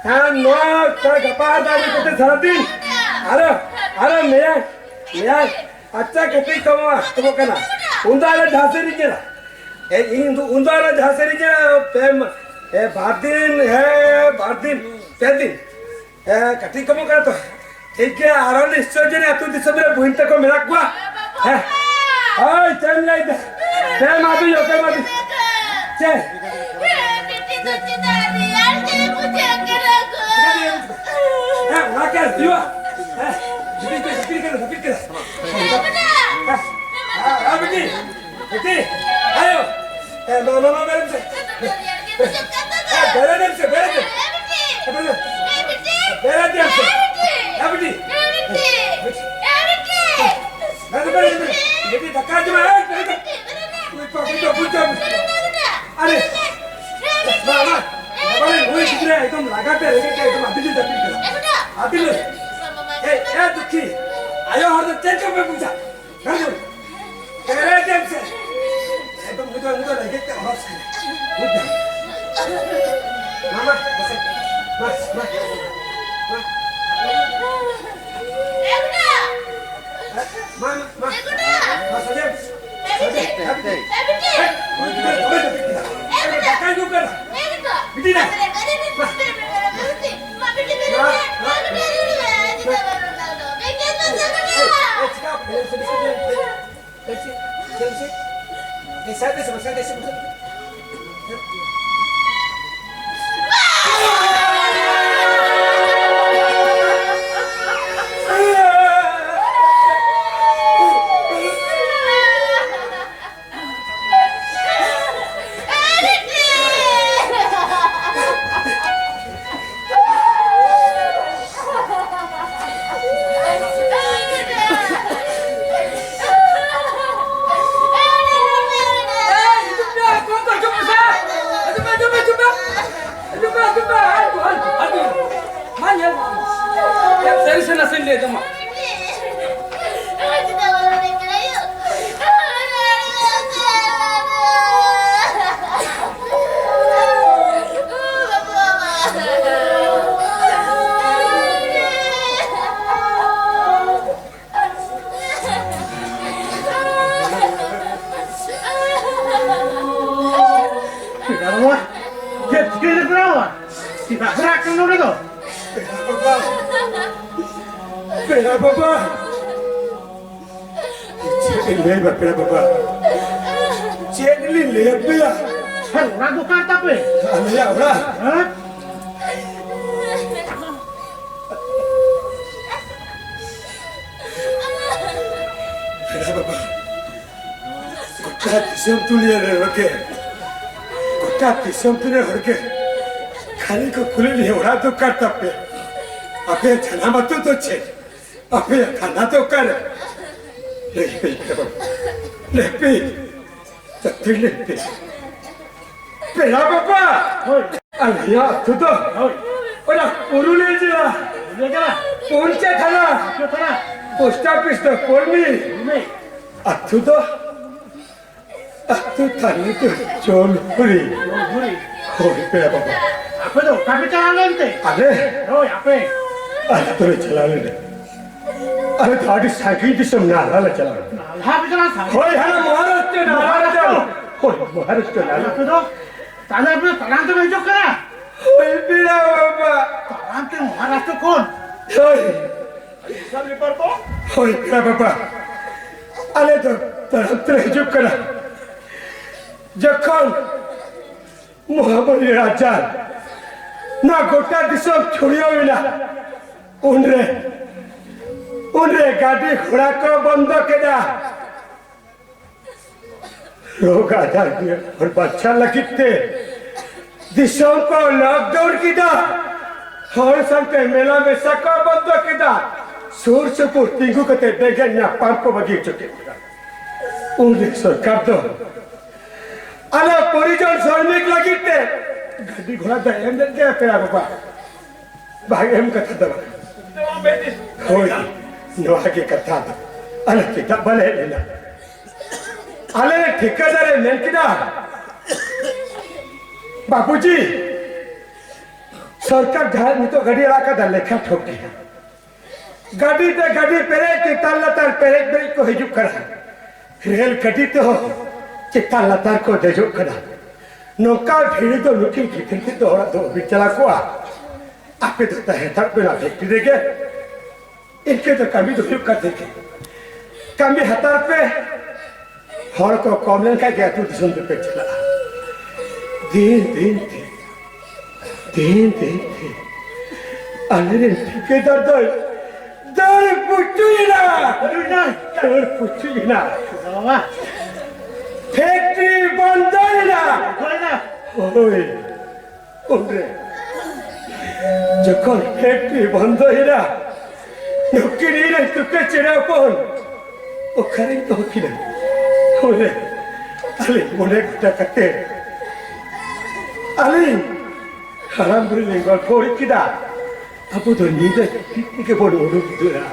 ᱦᱮᱸ, ᱱᱚᱣᱟ ᱛᱚ ᱜᱟᱯᱟ ᱟᱨ ᱫᱟᱜ ᱧᱩ ᱠᱟᱛᱮ ᱥᱟᱨᱟᱫᱤᱱ᱾ ᱟᱨᱚ, ᱟᱨᱚ ᱢᱮᱭᱟᱝ, ᱢᱮᱭᱟᱝ᱾ ᱟᱪᱪᱷᱟ, ᱠᱟᱹᱴᱤᱡ ᱠᱚᱢᱚᱜᱼᱟ, ᱠᱚᱢᱚᱜ ᱠᱟᱱᱟ᱾ ᱩᱱᱫᱚ ᱟᱞᱮ ᱡᱟᱦᱟᱸ ᱥᱮᱫ ᱨᱮ ᱧᱮᱞᱟ᱾ ᱮ, ᱤᱧ ᱫᱚ, ᱩᱱᱫᱚ ᱟᱞᱮ ᱡᱟᱦᱟᱸ ᱥᱮᱫ ᱨᱮ ᱧᱮᱞᱟ, ᱯᱮ ᱢᱟ-, ᱮ, ᱵᱟᱨ ᱫᱤᱱ, ᱦᱮᱸ, ᱵᱟᱨ ᱫᱤᱱ, ᱯᱮ ᱫᱤᱱ᱾ ᱮ, ᱠᱟᱹᱴᱤᱡ ᱠᱚᱢᱚᱜ ᱠᱟᱱᱟ ᱛᱚ᱾ ᱴᱷᱤᱠ ᱜᱮᱭᱟ, ᱟᱨᱚ ᱱᱤᱥᱪᱚᱭ ᱡᱟᱹᱱᱤᱡ ᱟᱹᱛᱩ ᱫᱤᱥᱚᱢ ᱨᱮ ᱵᱩᱦᱤᱱ ᱛᱟᱠᱚ ᱢᱮᱱᱟᱜ ᱠᱚᱣᱟ᱾ ᱦᱮᱸ᱾ ᱦᱳᱭ, ᱪᱮᱫ ᱮᱢ ᱞᱟᱹᱭᱫᱟ? ᱯᱮ ᱢᱟ ᱫᱩᱧ, ᱯᱮ ᱢᱟ ᱫᱩᱧ᱾ ᱪᱮᱫ? ᱵᱤᱴᱤ ᱫᱚ ᱪᱮᱫᱟᱜ ᱨᱮᱭᱟᱲ ᱛᱮ ᱵᱩᱡᱷᱟᱹᱜ ᱠᱟᱱᱟ ᱜᱚ? ᱦᱮᱸ, ᱚᱱᱟ ᱠᱤ ᱦᱩᱭᱩᱜᱼᱟ? ᱦᱮᱸ, ᱡᱟᱹᱯᱤᱫ ᱠᱟᱱᱟ, ᱡᱟᱹᱯᱤᱫ ᱠᱟᱱᱟ, ᱡᱟᱹᱯᱤᱫ ᱠᱟᱱᱟ᱾ ᱦᱮᱸ, ᱦᱮᱸ, ᱵᱤᱴᱤ, ᱵᱤᱴᱤ, ᱟᱭᱳ᱾ ᱦᱮᱸ, ᱢᱟ, ᱢᱟ, ᱢᱟ, ᱵᱮᱨᱮᱫ ᱢᱮ᱾ ᱦᱮᱸ, ᱵᱮᱨᱮᱫ ᱢᱮ ᱥᱮ, ᱵᱮᱨᱮᱫ ᱢᱮ᱾ ᱦᱮᱸ, ᱵᱮᱨᱮᱫ ᱢᱮ᱾ ᱵᱮᱨᱮᱫ ᱢᱮ ᱥᱮ᱾ ᱦᱮᱸ, ᱵᱤᱴᱤ᱾ ᱵᱮᱨᱮᱫ, ᱵᱮᱨᱮᱫ, ᱵᱮᱨᱮᱫ᱾ ᱵᱤᱴᱤ, ᱫᱟᱠᱟ ᱡᱚᱢ ᱢᱮ, ᱦᱮᱸ, ᱵᱮᱨᱮᱫ ᱢᱮ᱾ ᱵᱩᱡᱽ ᱫᱟᱢ, ᱵᱩᱡᱽ ᱫᱟᱢ᱾ ᱟᱨᱮ, ᱵᱟ, ᱵᱟ, ᱵᱟᱵᱟ ᱨᱮ, ᱱᱩᱭ ᱜᱤᱫᱽᱨᱟᱹ ᱮᱠᱫᱚᱢ ᱞᱟᱜᱟ ᱛᱮ, ᱨᱮᱸᱜᱮᱡ ᱛᱮ ᱮᱠᱫᱚᱢ ᱟᱹᱰᱤ ᱡᱳᱨ ᱡᱟᱹᱯᱤᱫ ᱠᱟᱱᱟ᱾ ᱟᱹᱰᱤ ᱡᱳᱨ᱾ ᱮᱭ, ᱮ ᱫᱩᱠᱷᱤ, ᱟᱭᱳ ᱦᱚᱲ ᱫᱚ ᱪᱮᱫ ᱪᱚ ᱯᱮ ᱵᱩᱡᱟ? ᱵᱮᱨᱮᱫ ᱢᱮ ᱥᱮ᱾ ᱮᱠᱫᱚᱢ ᱱᱩᱭ ᱫᱚ, ᱱᱩᱭ ᱫᱚ ᱨᱮᱸᱜᱮᱡ ᱛᱮ ᱚᱵᱚᱥ ᱠᱟᱱᱟ᱾ ᱵᱩᱡᱽ ᱫᱟᱢ? ᱢᱟ, ᱢᱟ, ᱵᱚᱥᱮ᱾ ᱢᱟ, ᱢᱟ, ᱢᱟ᱾ ᱢᱟ, ᱢᱟ, ᱢᱟ᱾ ᱢᱟ, ᱥᱟᱡᱮᱱ᱾ ᱥᱟᱡᱮᱱ, ᱦᱮᱸ, ᱵᱤᱴᱤ᱾ ᱦᱮᱸ, ᱫᱟᱠᱟᱭ ᱡᱚᱢ ᱠᱟᱱᱟ᱾ ᱵᱤᱴᱤ ᱱᱟ᱾ ᱢᱟ, ᱢᱟ, ᱢᱟ᱾ ᱮ, ᱮ, ᱪᱤᱠᱟ? ᱮ, ᱥᱟᱡᱮᱱ, ᱥᱟᱡᱮᱱ᱾ ᱮ, ᱪᱮᱫ? ᱪᱮᱫ? ᱪᱮᱫ? ᱮ, ᱥᱟᱡᱮᱱ, ᱥᱟᱡᱮᱱ, ᱥᱟᱡᱮᱱ᱾ ᱢᱟ ᱧᱮᱞ ᱢᱮ᱾ ᱥᱟᱹᱨᱤ ᱥᱮ ᱱᱟᱥᱮᱧ ᱞᱟᱹᱭ ᱛᱟᱢᱟ᱾ ᱯᱮᱲᱟ ᱵᱟᱵᱟ, ᱪᱮᱫ ᱪᱤᱠᱟᱹᱭᱮᱱᱟ ᱯᱮᱲᱟ ᱵᱟᱵᱟ? ᱪᱮᱫᱟᱜ ᱯᱮ ᱨᱟᱜ ᱠᱟᱱᱟ ᱱᱚᱰᱮ ᱫᱚ? ᱯᱮᱲᱟ ᱵᱟᱵᱟ, ᱯᱮᱲᱟ ᱵᱟᱵᱟ, ᱪᱮᱫ ᱤᱧ ᱞᱟᱹᱭ ᱟᱢᱟ ᱯᱮᱲᱟ ᱵᱟᱵᱟ? ᱪᱮᱫ ᱞᱤᱧ ᱞᱟᱹᱭ ᱟᱯᱮᱭᱟ? ᱦᱮᱸ, ᱚᱲᱟᱜ ᱫᱚ ᱚᱠᱟ ᱨᱮ ᱛᱟᱯᱮ? ᱟᱞᱮᱭᱟᱜ ᱚᱲᱟᱜ? ᱦᱮᱸ? ᱮ ᱵᱟᱵᱟ, ᱜᱚᱴᱟ ᱫᱤᱥᱚᱢ ᱫᱩᱱᱤᱭᱟᱹ ᱨᱮ ᱦᱚᱲ ᱜᱮ, ᱜᱚᱴᱟ ᱫᱤᱥᱚᱢ ᱫᱩᱱᱤᱭᱟᱹ ᱦᱚᱲ ᱜᱮ ᱠᱷᱟᱹᱞᱤ ᱠᱚ ᱠᱩᱞᱤ ᱞᱤᱧᱟ, "ᱚᱲᱟᱜ ᱫᱚ ᱚᱠᱟ ᱛᱟᱯᱮ? ᱟᱯᱮᱭᱟᱜ ᱡᱟᱱᱟᱢ ᱟᱹᱛᱩ ᱫᱚ ᱪᱮᱫ? ᱟᱯᱮᱭᱟᱜ ᱛᱷᱟᱱᱟ ᱫᱚ ᱚᱠᱟᱨᱮ?" ᱞᱟᱹᱭ ᱯᱮ ᱵᱟᱵᱟ, ᱞᱟᱹᱭ ᱯᱮ᱾ ᱪᱟᱹᱠᱨᱤ ᱞᱮᱱ ᱯᱮ᱾ ᱯᱮᱲᱟ ᱵᱟᱵᱟ! ᱦᱳᱭ᱾ ᱟᱞᱮᱭᱟᱜ ᱟᱹᱛᱩ ᱫᱚ ᱦᱳᱭ᱾ ᱚᱱᱟ ᱯᱩᱨᱩᱞᱤᱭᱟᱹ ᱡᱮᱞᱟ᱾ ᱯᱩᱨᱩᱞᱤᱭᱟᱹ ᱡᱮᱞᱟ? ᱯᱩᱱᱪᱟ ᱛᱷᱟᱱᱟ᱾ ᱯᱩᱱᱪᱟ ᱛᱷᱟᱱᱟ᱾ ᱯᱳᱥᱴ ᱚᱯᱷᱤᱥ ᱫᱚ ᱠᱚᱞᱢᱤ᱾ ᱠᱚᱞᱢᱤ᱾ ᱟᱹᱛᱩ ᱫᱚ, ᱟᱹᱛᱩ ᱛᱟᱞᱮ ᱫᱚ ᱪᱚᱞᱯᱩᱨᱤ᱾ ᱪᱚᱞᱯᱩᱨᱤ᱾ ᱦᱳᱭ, ᱯᱮᱲᱟ ᱵᱟᱵᱟ᱾ ᱟᱯᱮ ᱫᱚ ᱚᱠᱟ ᱯᱮ ᱪᱟᱞᱟᱣ ᱞᱮᱱ ᱛᱮ? ᱟᱞᱮ? ᱦᱳᱭ, ᱟᱯᱮ᱾ ᱟᱞᱮ ᱫᱚᱞᱮ ᱪᱟᱞᱟᱣ ᱞᱮᱱᱟ᱾ ᱟᱞᱮ ᱫᱚ ᱟᱹᱰᱤ ᱥᱟᱺᱜᱤᱧ ᱫᱤᱥᱚᱢ ᱱᱟᱞᱦᱟ ᱞᱮ ᱪᱟᱞᱟᱣ ᱞᱮᱱᱟ᱾ ᱱᱟᱞᱦᱟ ᱯᱮ ᱪᱟᱞᱟᱣ ᱞᱮᱱᱟ? ᱦᱳᱭ, ᱦᱟᱱᱟ ᱢᱚᱦᱟᱨᱟᱥᱴᱨᱚ ᱱᱟᱞᱦᱟ ᱞᱮ ᱪᱟᱞᱟᱣ ᱞᱮᱱᱟ᱾ ᱦᱳᱭ, ᱢᱚᱦᱟᱨᱟᱥᱴᱨᱚ ᱱᱟᱞᱦᱟ᱾ ᱟᱯᱮ ᱫᱚ, ᱛᱟᱦᱞᱮ ᱟᱯᱮ ᱫᱚ ᱛᱟᱲᱟᱢ ᱛᱮᱯᱮ ᱦᱤᱡᱩᱜ ᱠᱟᱱᱟ? ᱦᱳᱭ, ᱯᱮᱲᱟ ᱵᱟᱵᱟ᱾ ᱛᱟᱲᱟᱢ ᱛᱮ ᱢᱚᱦᱟᱨᱟᱥᱴᱨᱚ ᱠᱷᱚᱱ? ᱦᱳᱭ᱾ ᱦᱳᱭ, ᱯᱮᱲᱟ ᱵᱟᱵᱟ᱾ ᱟᱞᱮ ᱫᱚ ᱛᱟᱲᱟᱢ ᱛᱮᱞᱮ ᱦᱤᱡᱩᱜ ᱠᱟᱱᱟ᱾ ᱡᱚᱠᱷᱚᱱ ᱢᱚᱦᱟᱢᱟᱨᱤ ᱟᱡᱟᱨ ᱱᱚᱣᱟ ᱜᱚᱴᱟ ᱫᱤᱥᱚᱢ ᱪᱷᱩᱲᱭᱟᱹᱣ ᱮᱱᱟ, ᱩᱱᱨᱮ, ᱩᱱᱨᱮ ᱜᱟᱹᱰᱤ ᱜᱷᱚᱲᱟ ᱠᱚ ᱵᱚᱱᱫᱚ ᱠᱮᱫᱟ᱾ ᱨᱳᱜᱽ ᱟᱡᱟᱨ ᱠᱷᱚᱱ ᱵᱟᱧᱪᱟᱣ ᱞᱟᱹᱜᱤᱫ ᱛᱮ ᱫᱤᱥᱚᱢ ᱠᱚ ᱞᱚᱠᱰᱟᱣᱩᱱ ᱠᱮᱫᱟ᱾ ᱦᱚᱲ ᱥᱟᱶᱛᱮ ᱢᱮᱞᱟ ᱢᱮᱥᱟ ᱠᱚ ᱵᱚᱱᱫᱚ ᱠᱮᱫᱟ᱾ ᱥᱩᱨ ᱥᱩᱯᱩᱨ ᱛᱤᱸᱜᱩ ᱠᱟᱛᱮ ᱵᱮᱸᱜᱮᱫ ᱧᱟᱯᱟᱢ ᱠᱚ ᱵᱟᱹᱜᱤ ᱦᱚᱪᱚ ᱠᱮᱫᱟ᱾ ᱩᱱᱨᱮ ᱥᱚᱨᱠᱟᱨ ᱫᱚ ᱟᱞᱮ ᱯᱚᱨᱤᱡᱚᱱ ᱥᱨᱚᱢᱤᱠ ᱞᱟᱹᱜᱤᱫ ᱛᱮ ᱜᱟᱹᱰᱤ ᱜᱷᱚᱲᱟ ᱫᱚ ᱮᱢ ᱞᱮᱫ ᱜᱮᱭᱟ, ᱯᱮᱲᱟ ᱵᱟᱵᱟ᱾ ᱵᱟᱝ ᱮᱢ ᱠᱟᱛᱷᱟ ᱫᱚ ᱵᱟᱝ᱾ ᱦᱳᱭ, ᱱᱚᱣᱟ ᱜᱮ ᱠᱟᱛᱷᱟ ᱫᱚ᱾ ᱟᱞᱮ ᱪᱮᱫᱟᱜ ᱵᱟᱞᱮ ᱦᱮᱡ ᱞᱮᱱᱟ? ᱟᱞᱮ ᱨᱮᱱ ᱴᱷᱤᱠᱟᱹᱫᱟᱨᱮ ᱢᱮᱱ ᱠᱮᱫᱟ, "ᱵᱟᱵᱩᱡᱤ, ᱥᱚᱨᱠᱟᱨ ᱡᱟᱦᱟᱸ ᱱᱤᱛᱚᱜ ᱜᱟᱹᱰᱤ ᱟᱲᱟᱜ ᱠᱟᱫᱟ, ᱞᱮᱠᱷᱟ ᱴᱷᱚᱠ ᱜᱮᱭᱟ᱾ ᱜᱟᱹᱰᱤ ᱛᱮ ᱜᱟᱹᱰᱤ ᱯᱮᱨᱮᱡ, ᱪᱮᱛᱟᱱ ᱞᱟᱛᱟᱨ ᱯᱮᱨᱮᱡ ᱯᱮᱨᱮᱡ ᱠᱚ ᱦᱤᱡᱩᱜ ᱠᱟᱱᱟ᱾ ᱨᱮᱞ ᱜᱟᱹᱰᱤ ᱛᱮᱦᱚᱸ ᱪᱮᱛᱟᱱ ᱞᱟᱛᱟᱨ ᱠᱚ ᱫᱮᱡᱚᱜ ᱠᱟᱱᱟ᱾ ᱱᱚᱝᱠᱟ ᱵᱷᱤᱲ ᱫᱚ ᱱᱩᱠᱤᱱ ᱜᱤᱫᱽᱨᱟᱹ ᱛᱮᱫᱚ ᱚᱲᱟᱜ ᱫᱚ ᱵᱟᱹᱧ ᱪᱟᱞᱟᱣ ᱠᱚᱜᱼᱟ᱾ ᱟᱯᱮ ᱫᱚ ᱛᱟᱦᱮᱸ ᱦᱟᱛᱟᱲ ᱯᱮ ᱱᱚᱣᱟ ᱵᱷᱤᱛᱨᱤ ᱨᱮᱜᱮ᱾ ᱤᱱᱠᱟᱹ ᱫᱚ ᱠᱟᱹᱢᱤ ᱫᱚ ᱦᱩᱭᱩᱜ ᱠᱟᱱ ᱛᱟᱦᱮᱸ ᱜᱮ᱾ ᱠᱟᱹᱢᱤ ᱦᱟᱛᱟᱲ ᱯᱮ᱾ ᱦᱚᱲ ᱠᱚ ᱠᱚᱢ ᱞᱮᱱᱠᱷᱟᱱ ᱜᱮ ᱟᱹᱛᱩ ᱫᱤᱥᱚᱢ ᱫᱚᱯᱮ ᱪᱟᱞᱟᱜᱼᱟ᱾" ᱫᱤᱱ ᱫᱤᱱ ᱛᱮ, ᱫᱤᱱ ᱫᱤᱱ ᱛᱮ ᱟᱞᱮᱨᱮᱱ ᱴᱷᱤᱠᱟᱹᱫᱟᱨ ᱫᱚᱭ ᱫᱟᱹᱲ ᱯᱩᱪᱩᱭᱮᱱᱟ᱾ ᱫᱟᱹᱲ ᱯᱩᱪᱩᱡ ᱮᱱᱟ᱾ ᱵᱟᱵᱟ᱾ ᱯᱷᱮᱠᱴᱨᱤ ᱵᱚᱱᱫᱚᱭᱮᱱᱟ᱾ ᱵᱚᱱᱫᱚᱭᱮᱱᱟ᱾ ᱦᱳᱭ᱾ ᱩᱱᱨᱮ ᱡᱚᱠᱷᱚᱱ ᱯᱷᱮᱠᱴᱨᱤ ᱵᱚᱱᱫᱚᱭᱮᱱᱟ, ᱱᱩᱠᱤᱱ ᱤᱧ ᱨᱮᱱ ᱛᱩᱠᱟᱹ ᱪᱮᱬᱮ ᱦᱚᱯᱚᱱ ᱚᱠᱟᱨᱮᱧ ᱫᱚᱦᱚ ᱠᱤᱱᱟ? ᱩᱱᱨᱮ ᱟᱹᱞᱤᱧ ᱢᱚᱱᱮ ᱜᱚᱴᱟ ᱠᱟᱛᱮ ᱟᱹᱞᱤᱧ ᱦᱟᱲᱟᱢ ᱵᱩᱲᱦᱤ ᱞᱤᱧ ᱜᱚᱞᱯᱷᱚ ᱦᱚᱪᱚ ᱠᱮᱫᱟ᱾ ᱟᱵᱚ ᱫᱚ ᱧᱤᱫᱟᱹ ᱡᱟᱹᱯᱤᱫ ᱛᱮᱜᱮ ᱵᱚᱱ ᱩᱰᱩᱠ ᱫᱟᱹᱲᱟ᱾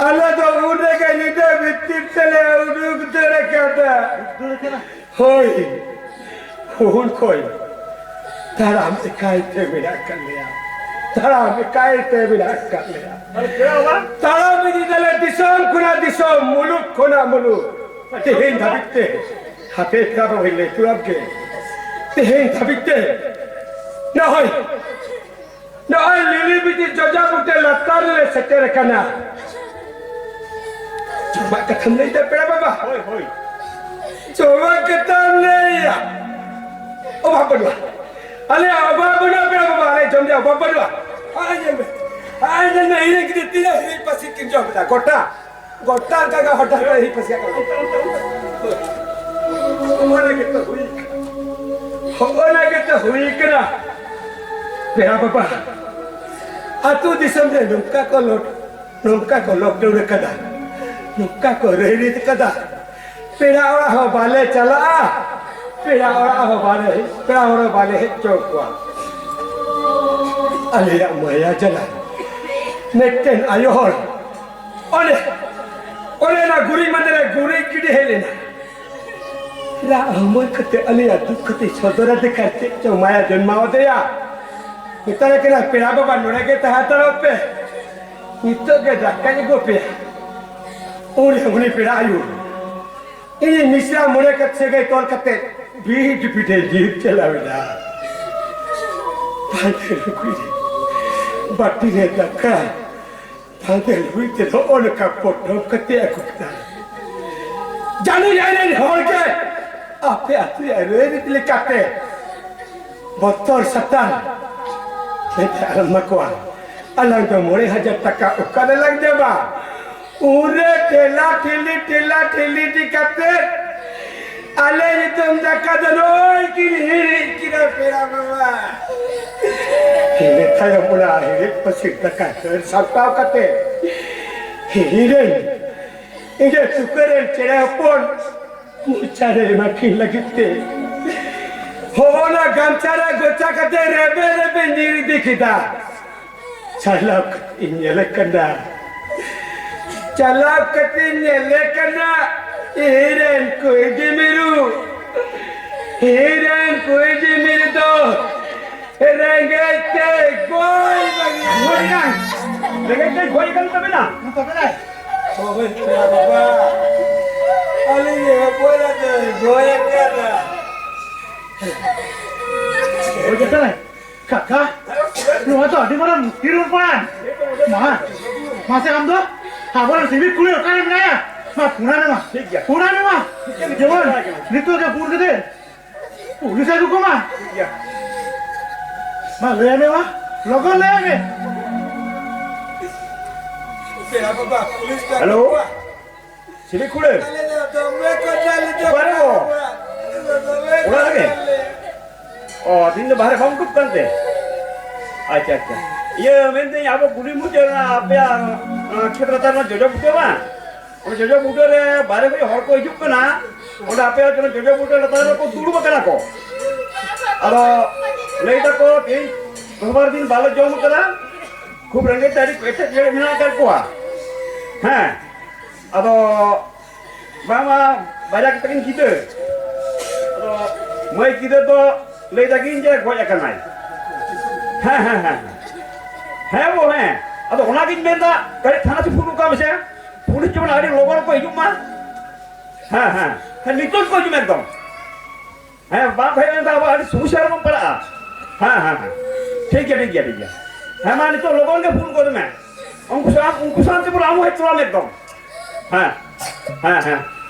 ᱟᱞᱮ ᱫᱚ ᱩᱱ ᱨᱮᱜᱮ ᱧᱤᱫᱟᱹ ᱵᱷᱤᱛᱤᱨ ᱛᱮᱞᱮ ᱩᱰᱩᱠ ᱫᱟᱹᱲ ᱟᱠᱟᱫᱟ᱾ ᱦᱳᱭ, ᱩᱱ ᱠᱷᱚᱱ ᱛᱟᱲᱟᱢ ᱮᱠᱟᱭ ᱛᱮ ᱢᱮᱱᱟᱜ ᱟᱠᱟᱫ ᱞᱮᱭᱟ᱾ ᱛᱟᱲᱟᱢ ᱮᱠᱟᱭ ᱛᱮ ᱢᱮᱱᱟᱜ ᱟᱠᱟᱫ ᱞᱮᱭᱟ᱾ ᱛᱟᱲᱟᱢ ᱤᱫᱤ ᱫᱟᱞᱮ ᱫᱤᱥᱚᱢ ᱠᱷᱚᱱᱟᱜ ᱫᱤᱥᱚᱢ, ᱢᱩᱞᱩᱠ ᱠᱷᱚᱱᱟᱜ ᱢᱩᱞᱩᱠ᱾ ᱛᱮᱦᱮᱧ ᱫᱷᱟᱹᱵᱤᱡ ᱛᱮ ᱦᱟᱯᱮ ᱮᱠᱟ ᱫᱚ ᱦᱩᱭ ᱞᱮ ᱪᱩᱲᱟᱵ ᱜᱮ᱾ ᱛᱮᱦᱮᱧ ᱫᱷᱟᱹᱵᱤᱡ ᱛᱮ ᱱᱚᱜᱼᱚᱭ ᱱᱚᱜᱼᱚᱭ ᱞᱤᱞᱤ ᱵᱤᱴᱤ ᱡᱚᱡᱟ ᱵᱩᱴᱟᱹ ᱞᱟᱛᱟᱨ ᱨᱮᱞᱮ ᱥᱮᱴᱮᱨ ᱟᱠᱟᱱᱟ᱾ ᱡᱚᱢᱟᱜ ᱠᱟᱛᱷᱟᱢ ᱞᱟᱹᱭ ᱫᱟ ᱯᱮᱲᱟ ᱵᱟᱵᱟ? ᱦᱳᱭ, ᱦᱳᱭ᱾ ᱡᱚᱢᱟᱜ ᱠᱟᱛᱷᱟᱢ ᱞᱟᱹᱭᱟ? ᱚᱵᱷᱟᱵ ᱵᱟᱹᱱᱩᱜᱼᱟ᱾ ᱟᱞᱮᱭᱟᱜ ᱚᱵᱷᱟᱵ ᱵᱟᱹᱱᱩᱜᱼᱟ ᱯᱮᱲᱟ ᱵᱟᱵᱟ, ᱟᱞᱮ ᱡᱚᱢ ᱨᱮᱭᱟᱜ ᱚᱵᱷᱟᱵ ᱵᱟᱹᱱᱩᱜᱼᱟ᱾ ᱟᱨ ᱧᱮᱞ ᱢᱮ, ᱟᱨ ᱧᱮᱞ ᱢᱮ, ᱤᱧ ᱨᱮᱱ ᱜᱤᱫᱽᱨᱟᱹ ᱛᱤᱱᱟᱹᱜ ᱦᱤᱨᱤᱡ ᱯᱟᱹᱥᱤᱨ ᱠᱤᱱ ᱡᱚᱢ ᱮᱫᱟ, ᱜᱚᱴᱟ, ᱜᱚᱴᱟ ᱚᱱᱠᱟ ᱜᱮ ᱦᱚᱴᱟᱛ ᱠᱚᱨᱮ ᱦᱤᱨᱤᱡ ᱯᱟᱹᱥᱤᱨ ᱠᱟᱱᱟ᱾ ᱦᱚᱸᱜᱼᱚ ᱱᱟ ᱜᱮᱛᱚ ᱦᱩᱭ ᱠᱟᱱᱟ᱾ ᱦᱚᱸᱜᱼᱚ ᱱᱟ ᱜᱮᱛᱚ ᱦᱩᱭ ᱠᱟᱱᱟ᱾ ᱯᱮᱲᱟ ᱵᱟᱵᱟ, ᱟᱹᱛᱩ ᱫᱤᱥᱚᱢ ᱨᱮ ᱱᱚᱝᱠᱟ ᱠᱚ ᱞᱚᱴ-, ᱱᱚᱝᱠᱟ ᱠᱚ lockdown ᱟᱠᱟᱫᱟ, ᱱᱚᱝᱠᱟ ᱠᱚ ᱨᱟᱹᱭᱨᱤᱛ ᱟᱠᱟᱫᱟ, ᱯᱮᱲᱟ ᱚᱲᱟᱜ ᱦᱚᱸ ᱵᱟᱞᱮ ᱪᱟᱞᱟᱜᱼᱟ, ᱯᱮᱲᱟ ᱚᱲᱟᱜ ᱦᱚᱸ ᱵᱟᱞᱮ ᱦᱮᱡ, ᱯᱮᱲᱟ ᱦᱚᱲ ᱦᱚᱸ ᱵᱟᱞᱮ ᱦᱮᱡ ᱦᱚᱪᱚ ᱠᱚᱣᱟ᱾ ᱟᱞᱮᱭᱟᱜ ᱢᱟᱭᱟ ᱡᱟᱞᱟ ᱢᱤᱫᱴᱮᱱ ᱟᱭᱳ ᱦᱚᱲ ᱚᱱᱮ, ᱚᱱᱮ ᱚᱱᱟ ᱜᱩᱨᱤᱡ ᱢᱟᱸᱫᱮ ᱨᱮ ᱜᱩᱨᱤᱡ ᱜᱤᱰᱤ ᱦᱮᱡ ᱞᱮᱱᱟ᱾ ᱨᱟᱜ ᱦᱚᱢᱚᱨ ᱠᱟᱛᱮ ᱟᱞᱮᱭᱟᱜ ᱫᱩᱠ ᱠᱟᱛᱮ ᱥᱚᱫᱚᱨ ᱟᱫᱮ ᱠᱟᱱ ᱪᱮᱫ ᱪᱚ ᱢᱟᱭᱟ ᱡᱚᱱᱢᱟᱣ ᱟᱫᱮᱭᱟ᱾ ᱢᱮᱛᱟᱞᱮ ᱠᱟᱱᱟ, "ᱯᱮᱲᱟ ᱵᱟᱵᱟ, ᱱᱚᱰᱮ ᱜᱮ ᱛᱟᱦᱮᱸ ᱦᱟᱛᱟᱲᱚᱜ ᱯᱮ, ᱱᱤᱛᱚᱜ ᱜᱮ ᱫᱟᱠᱟᱧ ᱟᱹᱜᱩ ᱯᱮᱭᱟ᱾" ᱩᱱ ᱩᱱᱤ ᱯᱮᱲᱟ ᱟᱭᱳ ᱤᱧ ᱢᱤᱥᱨᱟ ᱢᱚᱬᱮ ᱠᱟᱛᱮ ᱥᱟᱹᱜᱟᱹᱭ ᱛᱚᱞ ᱠᱟᱛᱮ ᱵᱤᱴ ᱵᱤᱴᱮ ᱡᱤᱣᱤ ᱪᱟᱞᱟᱣ ᱮᱱᱟ᱾ ᱵᱟᱝ ᱛᱟᱦᱮᱸ ᱞᱩᱜᱽᱲᱤ, ᱵᱟᱹᱴᱤ ᱨᱮ ᱫᱟᱠᱟ, ᱵᱟᱝ ᱛᱟᱦᱮᱸ ᱞᱩᱜᱽᱲᱤ ᱛᱮ ᱱᱚᱜᱼᱚ ᱱᱚᱝᱠᱟ ᱯᱚᱴᱚᱢ ᱠᱟᱛᱮ ᱟᱹᱜᱩ ᱠᱮᱫᱟ᱾ ᱡᱟᱹᱱᱤᱡ ᱟᱡ ᱨᱮᱱ ᱦᱚᱲ ᱜᱮ ᱟᱯᱮ ᱟᱹᱛᱩ ᱨᱮᱭᱟᱜ ᱨᱟᱹᱭᱨᱤᱛ ᱞᱮᱠᱟᱛᱮ ᱵᱚᱛᱚᱨ ᱥᱟᱛᱟᱝ ᱢᱮᱱᱛᱮ ᱟᱞᱚᱢ ᱮᱢᱟ ᱠᱚᱣᱟ᱾ ᱟᱞᱟᱝ ᱫᱚ ᱢᱚᱬᱮ ᱦᱟᱡᱟᱨ ᱴᱟᱠᱟ ᱚᱠᱟ ᱨᱮᱞᱟᱝ ᱧᱟᱢᱟ? ᱯᱩᱨᱟᱹ ᱴᱷᱮᱞᱟ ᱴᱷᱤᱞᱤ, ᱴᱷᱮᱞᱟ ᱴᱷᱤᱞᱤ ᱤᱫᱤ ᱠᱟᱛᱮ ᱟᱞᱮ ᱧᱩᱛᱩᱢ ᱫᱟᱠᱟ ᱫᱚ ᱱᱚᱜᱼᱚᱭ ᱠᱤᱱ ᱦᱤᱲᱤᱡ ᱠᱮᱫᱟ ᱯᱮᱲᱟ ᱵᱟᱵᱟ᱾ ᱤᱱᱟᱹ ᱛᱟᱭᱚᱢ ᱚᱱᱟ ᱦᱤᱲᱤᱡ ᱯᱟᱹᱥᱤᱨ ᱫᱟᱠᱟ ᱦᱟᱹᱨ ᱥᱟᱢᱴᱟᱣ ᱠᱟᱛᱮ ᱦᱤᱲᱤᱧ ᱤᱧ ᱛᱩᱠᱟᱹ ᱨᱮᱱ ᱪᱮᱬᱮ ᱦᱚᱯᱚᱱ ᱢᱚᱪᱟ ᱨᱮ ᱮᱢᱟ ᱠᱤᱱ ᱞᱟᱹᱜᱤᱫ ᱛᱮ ᱦᱚᱦᱚᱱᱟ ᱜᱟᱢᱪᱷᱟ ᱨᱮ ᱜᱚᱪᱷᱟ ᱠᱟᱛᱮ ᱨᱮᱵᱮ ᱨᱮᱵᱮ ᱧᱤᱨ ᱤᱫᱤ ᱠᱮᱫᱟ᱾ ᱪᱟᱞᱟᱣ ᱠᱟᱛᱮᱧ ᱧᱮᱞᱮ ᱠᱟᱱᱟ, ᱪᱟᱞᱟᱣ ᱠᱟᱛᱮᱧ ᱧᱮᱞᱮ ᱠᱟᱱᱟ, ᱤᱧ ᱨᱮᱱ ᱠᱩᱭᱰᱤ ᱢᱤᱨᱩ, ᱤᱧ ᱨᱮᱱ ᱠᱩᱭᱰᱤ ᱢᱤᱨᱩ ᱫᱚ ᱨᱮᱸᱜᱮᱡ ᱛᱮ ᱜᱚᱡ ᱞᱟᱹᱜᱤᱫ᱾ ᱜᱚᱡ ᱟᱠᱟᱱ? ᱨᱮᱸᱜᱮᱡ ᱛᱮ ᱜᱚᱡ ᱟᱠᱟᱱ ᱛᱟᱵᱮᱱᱟ? ᱦᱳᱭ, ᱯᱮᱲᱟ ᱵᱟᱵᱟ, ᱟᱹᱞᱤᱧ ᱜᱮ ᱦᱚᱯᱚᱱ ᱮᱨᱟ ᱫᱚᱭ ᱜᱚᱡ ᱟᱠᱟᱱᱟ᱾ ᱜᱚᱡ ᱟᱠᱟᱱᱟᱭ? ᱠᱟᱠᱟ, ᱱᱚᱣᱟ ᱫᱚ ᱟᱹᱰᱤ ᱢᱟᱨᱟᱝ ᱢᱩᱥᱠᱤᱞ ᱨᱮ ᱯᱟᱲᱟᱜᱼᱟ᱾ ᱢᱟ, ᱢᱟᱥᱮ ᱟᱢ ᱫᱚ ᱟᱵᱚᱨᱮᱱ ᱥᱤᱵᱤᱠ ᱠᱩᱲᱤ ᱚᱠᱟᱨᱮ ᱢᱮᱱᱟᱭᱟ? ᱢᱟ, ᱯᱷᱳᱱ ᱟᱭ ᱢᱮ ᱢᱟ᱾ ᱴᱷᱤᱠ ᱜᱮᱭᱟ᱾ ᱯᱷᱳᱱ ᱟᱭ ᱢᱮ ᱢᱟ᱾ ᱡᱮᱢᱚᱱ ᱱᱤᱛᱚᱜ ᱜᱮ ᱯᱷᱳᱱ ᱠᱟᱛᱮ ᱯᱩᱞᱤᱥ ᱟᱹᱜᱩ ᱠᱚᱢᱟ᱾ ᱴᱷᱤᱠ ᱜᱮᱭᱟ᱾ ᱢᱟ, ᱞᱟᱹᱭ ᱟᱭ ᱢᱮ ᱢᱟ᱾ ᱞᱚᱜᱚᱱ ᱞᱟᱹᱭ ᱟᱭ ᱢᱮ᱾ ᱯᱮᱲᱟ ᱵᱟᱵᱟ, ᱯᱩᱞᱤᱥ ᱠᱚ ᱦᱮᱞᱳ᱾ ᱟᱹᱜᱩ ᱠᱚᱣᱟ᱾ ᱥᱤᱵᱤᱠ ᱠᱩᱲᱤ᱾ ᱟᱞᱮ ᱫᱚ ᱫᱚᱢᱮ ᱠᱚ ᱡᱟᱞᱤ ᱫᱚ ᱚᱠᱟᱨᱮ ᱜᱚ? ᱟᱞᱮ ᱫᱚ ᱫᱚᱢᱮ ᱠᱚ ᱚᱲᱟᱜ ᱨᱮᱜᱮ? ᱡᱟᱞᱤ᱾ ᱚ, ᱛᱤᱦᱤᱧ ᱫᱚ ᱵᱟᱦᱨᱮ ᱵᱟᱢ ᱩᱰᱩᱠ ᱠᱟᱱᱛᱮ? ᱟᱪᱪᱷᱟ, ᱟᱪᱪᱷᱟ᱾ ᱤᱭᱟᱹ, ᱢᱮᱱᱫᱟᱹᱧ, ᱟᱵᱚ ᱠᱩᱞᱦᱤ ᱢᱩᱪᱟᱹᱫ ᱨᱮᱱᱟᱜ ᱟᱯᱮᱭᱟᱜ, ᱟᱸ, ᱠᱷᱮᱛ ᱞᱟᱛᱟᱨ ᱨᱮᱱᱟᱜ ᱡᱚᱡᱚ ᱵᱩᱴᱟᱹ ᱵᱟᱝ? ᱚᱱᱟ ᱡᱚᱡᱚ ᱵᱩᱴᱟᱹ ᱨᱮ ᱵᱟᱦᱨᱮ ᱠᱷᱚᱱ ᱦᱚᱲ ᱠᱚ ᱦᱤᱡᱩᱜ ᱠᱟᱱᱟ᱾ ᱚᱸᱰᱮ ᱟᱯᱮᱭᱟᱜ ᱡᱚᱡᱚ ᱵᱩᱴᱟᱹ ᱞᱟᱛᱟᱨ ᱨᱮᱠᱚ ᱫᱩᱲᱩᱵ ᱟᱠᱟᱱᱟ ᱠᱚ᱾ ᱟᱫᱚ ᱞᱟᱹᱭ ᱫᱟᱠᱚ, ᱛᱮᱦᱮᱧ ᱫᱚᱥ ᱵᱟᱨᱚ ᱫᱤᱱ ᱵᱟᱞᱮ ᱡᱚᱢ ᱟᱠᱟᱫᱟ᱾ ᱠᱷᱩᱵ ᱨᱮᱸᱜᱮᱡ ᱛᱮ ᱟᱹᱰᱤ ᱮᱴᱮᱫ ᱡᱮᱨᱮᱫ ᱢᱮᱱᱟᱜ ᱟᱠᱟᱫ ᱠᱚᱣᱟ᱾ ᱦᱮᱸ, ᱟᱫᱚ ᱵᱟᱝᱢᱟ ᱵᱟᱨᱭᱟ ᱠᱟᱛᱮ ᱠᱤᱱ ᱜᱤᱫᱟᱹᱨ᱾ ᱟᱫᱚ ᱢᱟᱹᱭ ᱜᱤᱫᱟᱹᱨ ᱫᱚ ᱞᱟᱹᱭ ᱫᱟᱠᱤᱱ ᱡᱮ ᱜᱚᱡ ᱟᱠᱟᱱᱟᱭ᱾ ᱦᱮᱸ, ᱦᱮᱸ, ᱦᱮᱸ, ᱦᱮᱸ᱾ ᱦᱮᱸ ᱵᱚ, ᱦᱮᱸ᱾ ᱟᱫᱚ ᱚᱱᱟᱜᱤᱧ ᱢᱮᱱᱫᱟ, ᱠᱟᱹᱴᱤᱡ ᱛᱷᱟᱱᱟ ᱥᱮ ᱯᱷᱳᱱ ᱜᱚᱫ ᱠᱟᱜ ᱢᱮᱥᱮ᱾ ᱯᱩᱞᱤᱥ ᱡᱮᱢᱚᱱ ᱟᱹᱰᱤ ᱞᱚᱜᱚᱱ ᱠᱚ ᱦᱤᱡᱩᱜ ᱢᱟ᱾ ᱦᱮᱸ, ᱦᱮᱸ, ᱦᱮᱸ, ᱱᱤᱛᱚᱜ ᱠᱚ ᱦᱤᱡᱩᱜ ᱢᱟ ᱮᱠᱫᱚᱢ᱾ ᱦᱮᱸ, ᱵᱟᱝ ᱦᱮᱡ ᱞᱮᱱᱠᱷᱟᱱ ᱟᱵᱚ ᱟᱹᱰᱤ ᱥᱚᱢᱚᱥᱥᱟ ᱨᱮᱵᱚᱱ ᱯᱟᱲᱟᱜᱼᱟ᱾ ᱦᱮᱸ, ᱦᱮᱸ, ᱦᱮᱸ, ᱴᱷᱤᱠ ᱜᱮᱭᱟ, ᱴᱷᱤᱠ ᱜᱮᱭᱟ, ᱴᱷᱤᱠ ᱜᱮᱭᱟ᱾ ᱦᱮᱸ, ᱢᱟ ᱱᱤᱛᱚᱜ ᱞᱚᱜᱚᱱ ᱜᱮ ᱯᱷᱳᱱ ᱜᱚᱫ ᱢᱮ᱾ ᱩᱱᱠᱩ ᱥᱟᱶ, ᱩᱱᱠᱩ ᱥᱟᱶᱛᱮ ᱯᱩᱨᱟᱹ ᱟᱢ ᱦᱚᱸ ᱦᱮᱡ ᱛᱚᱨᱟ ᱢᱮ ᱮᱠᱫᱚᱢ᱾ ᱦᱮᱸ, ᱦᱮᱸ, ᱦᱮᱸ,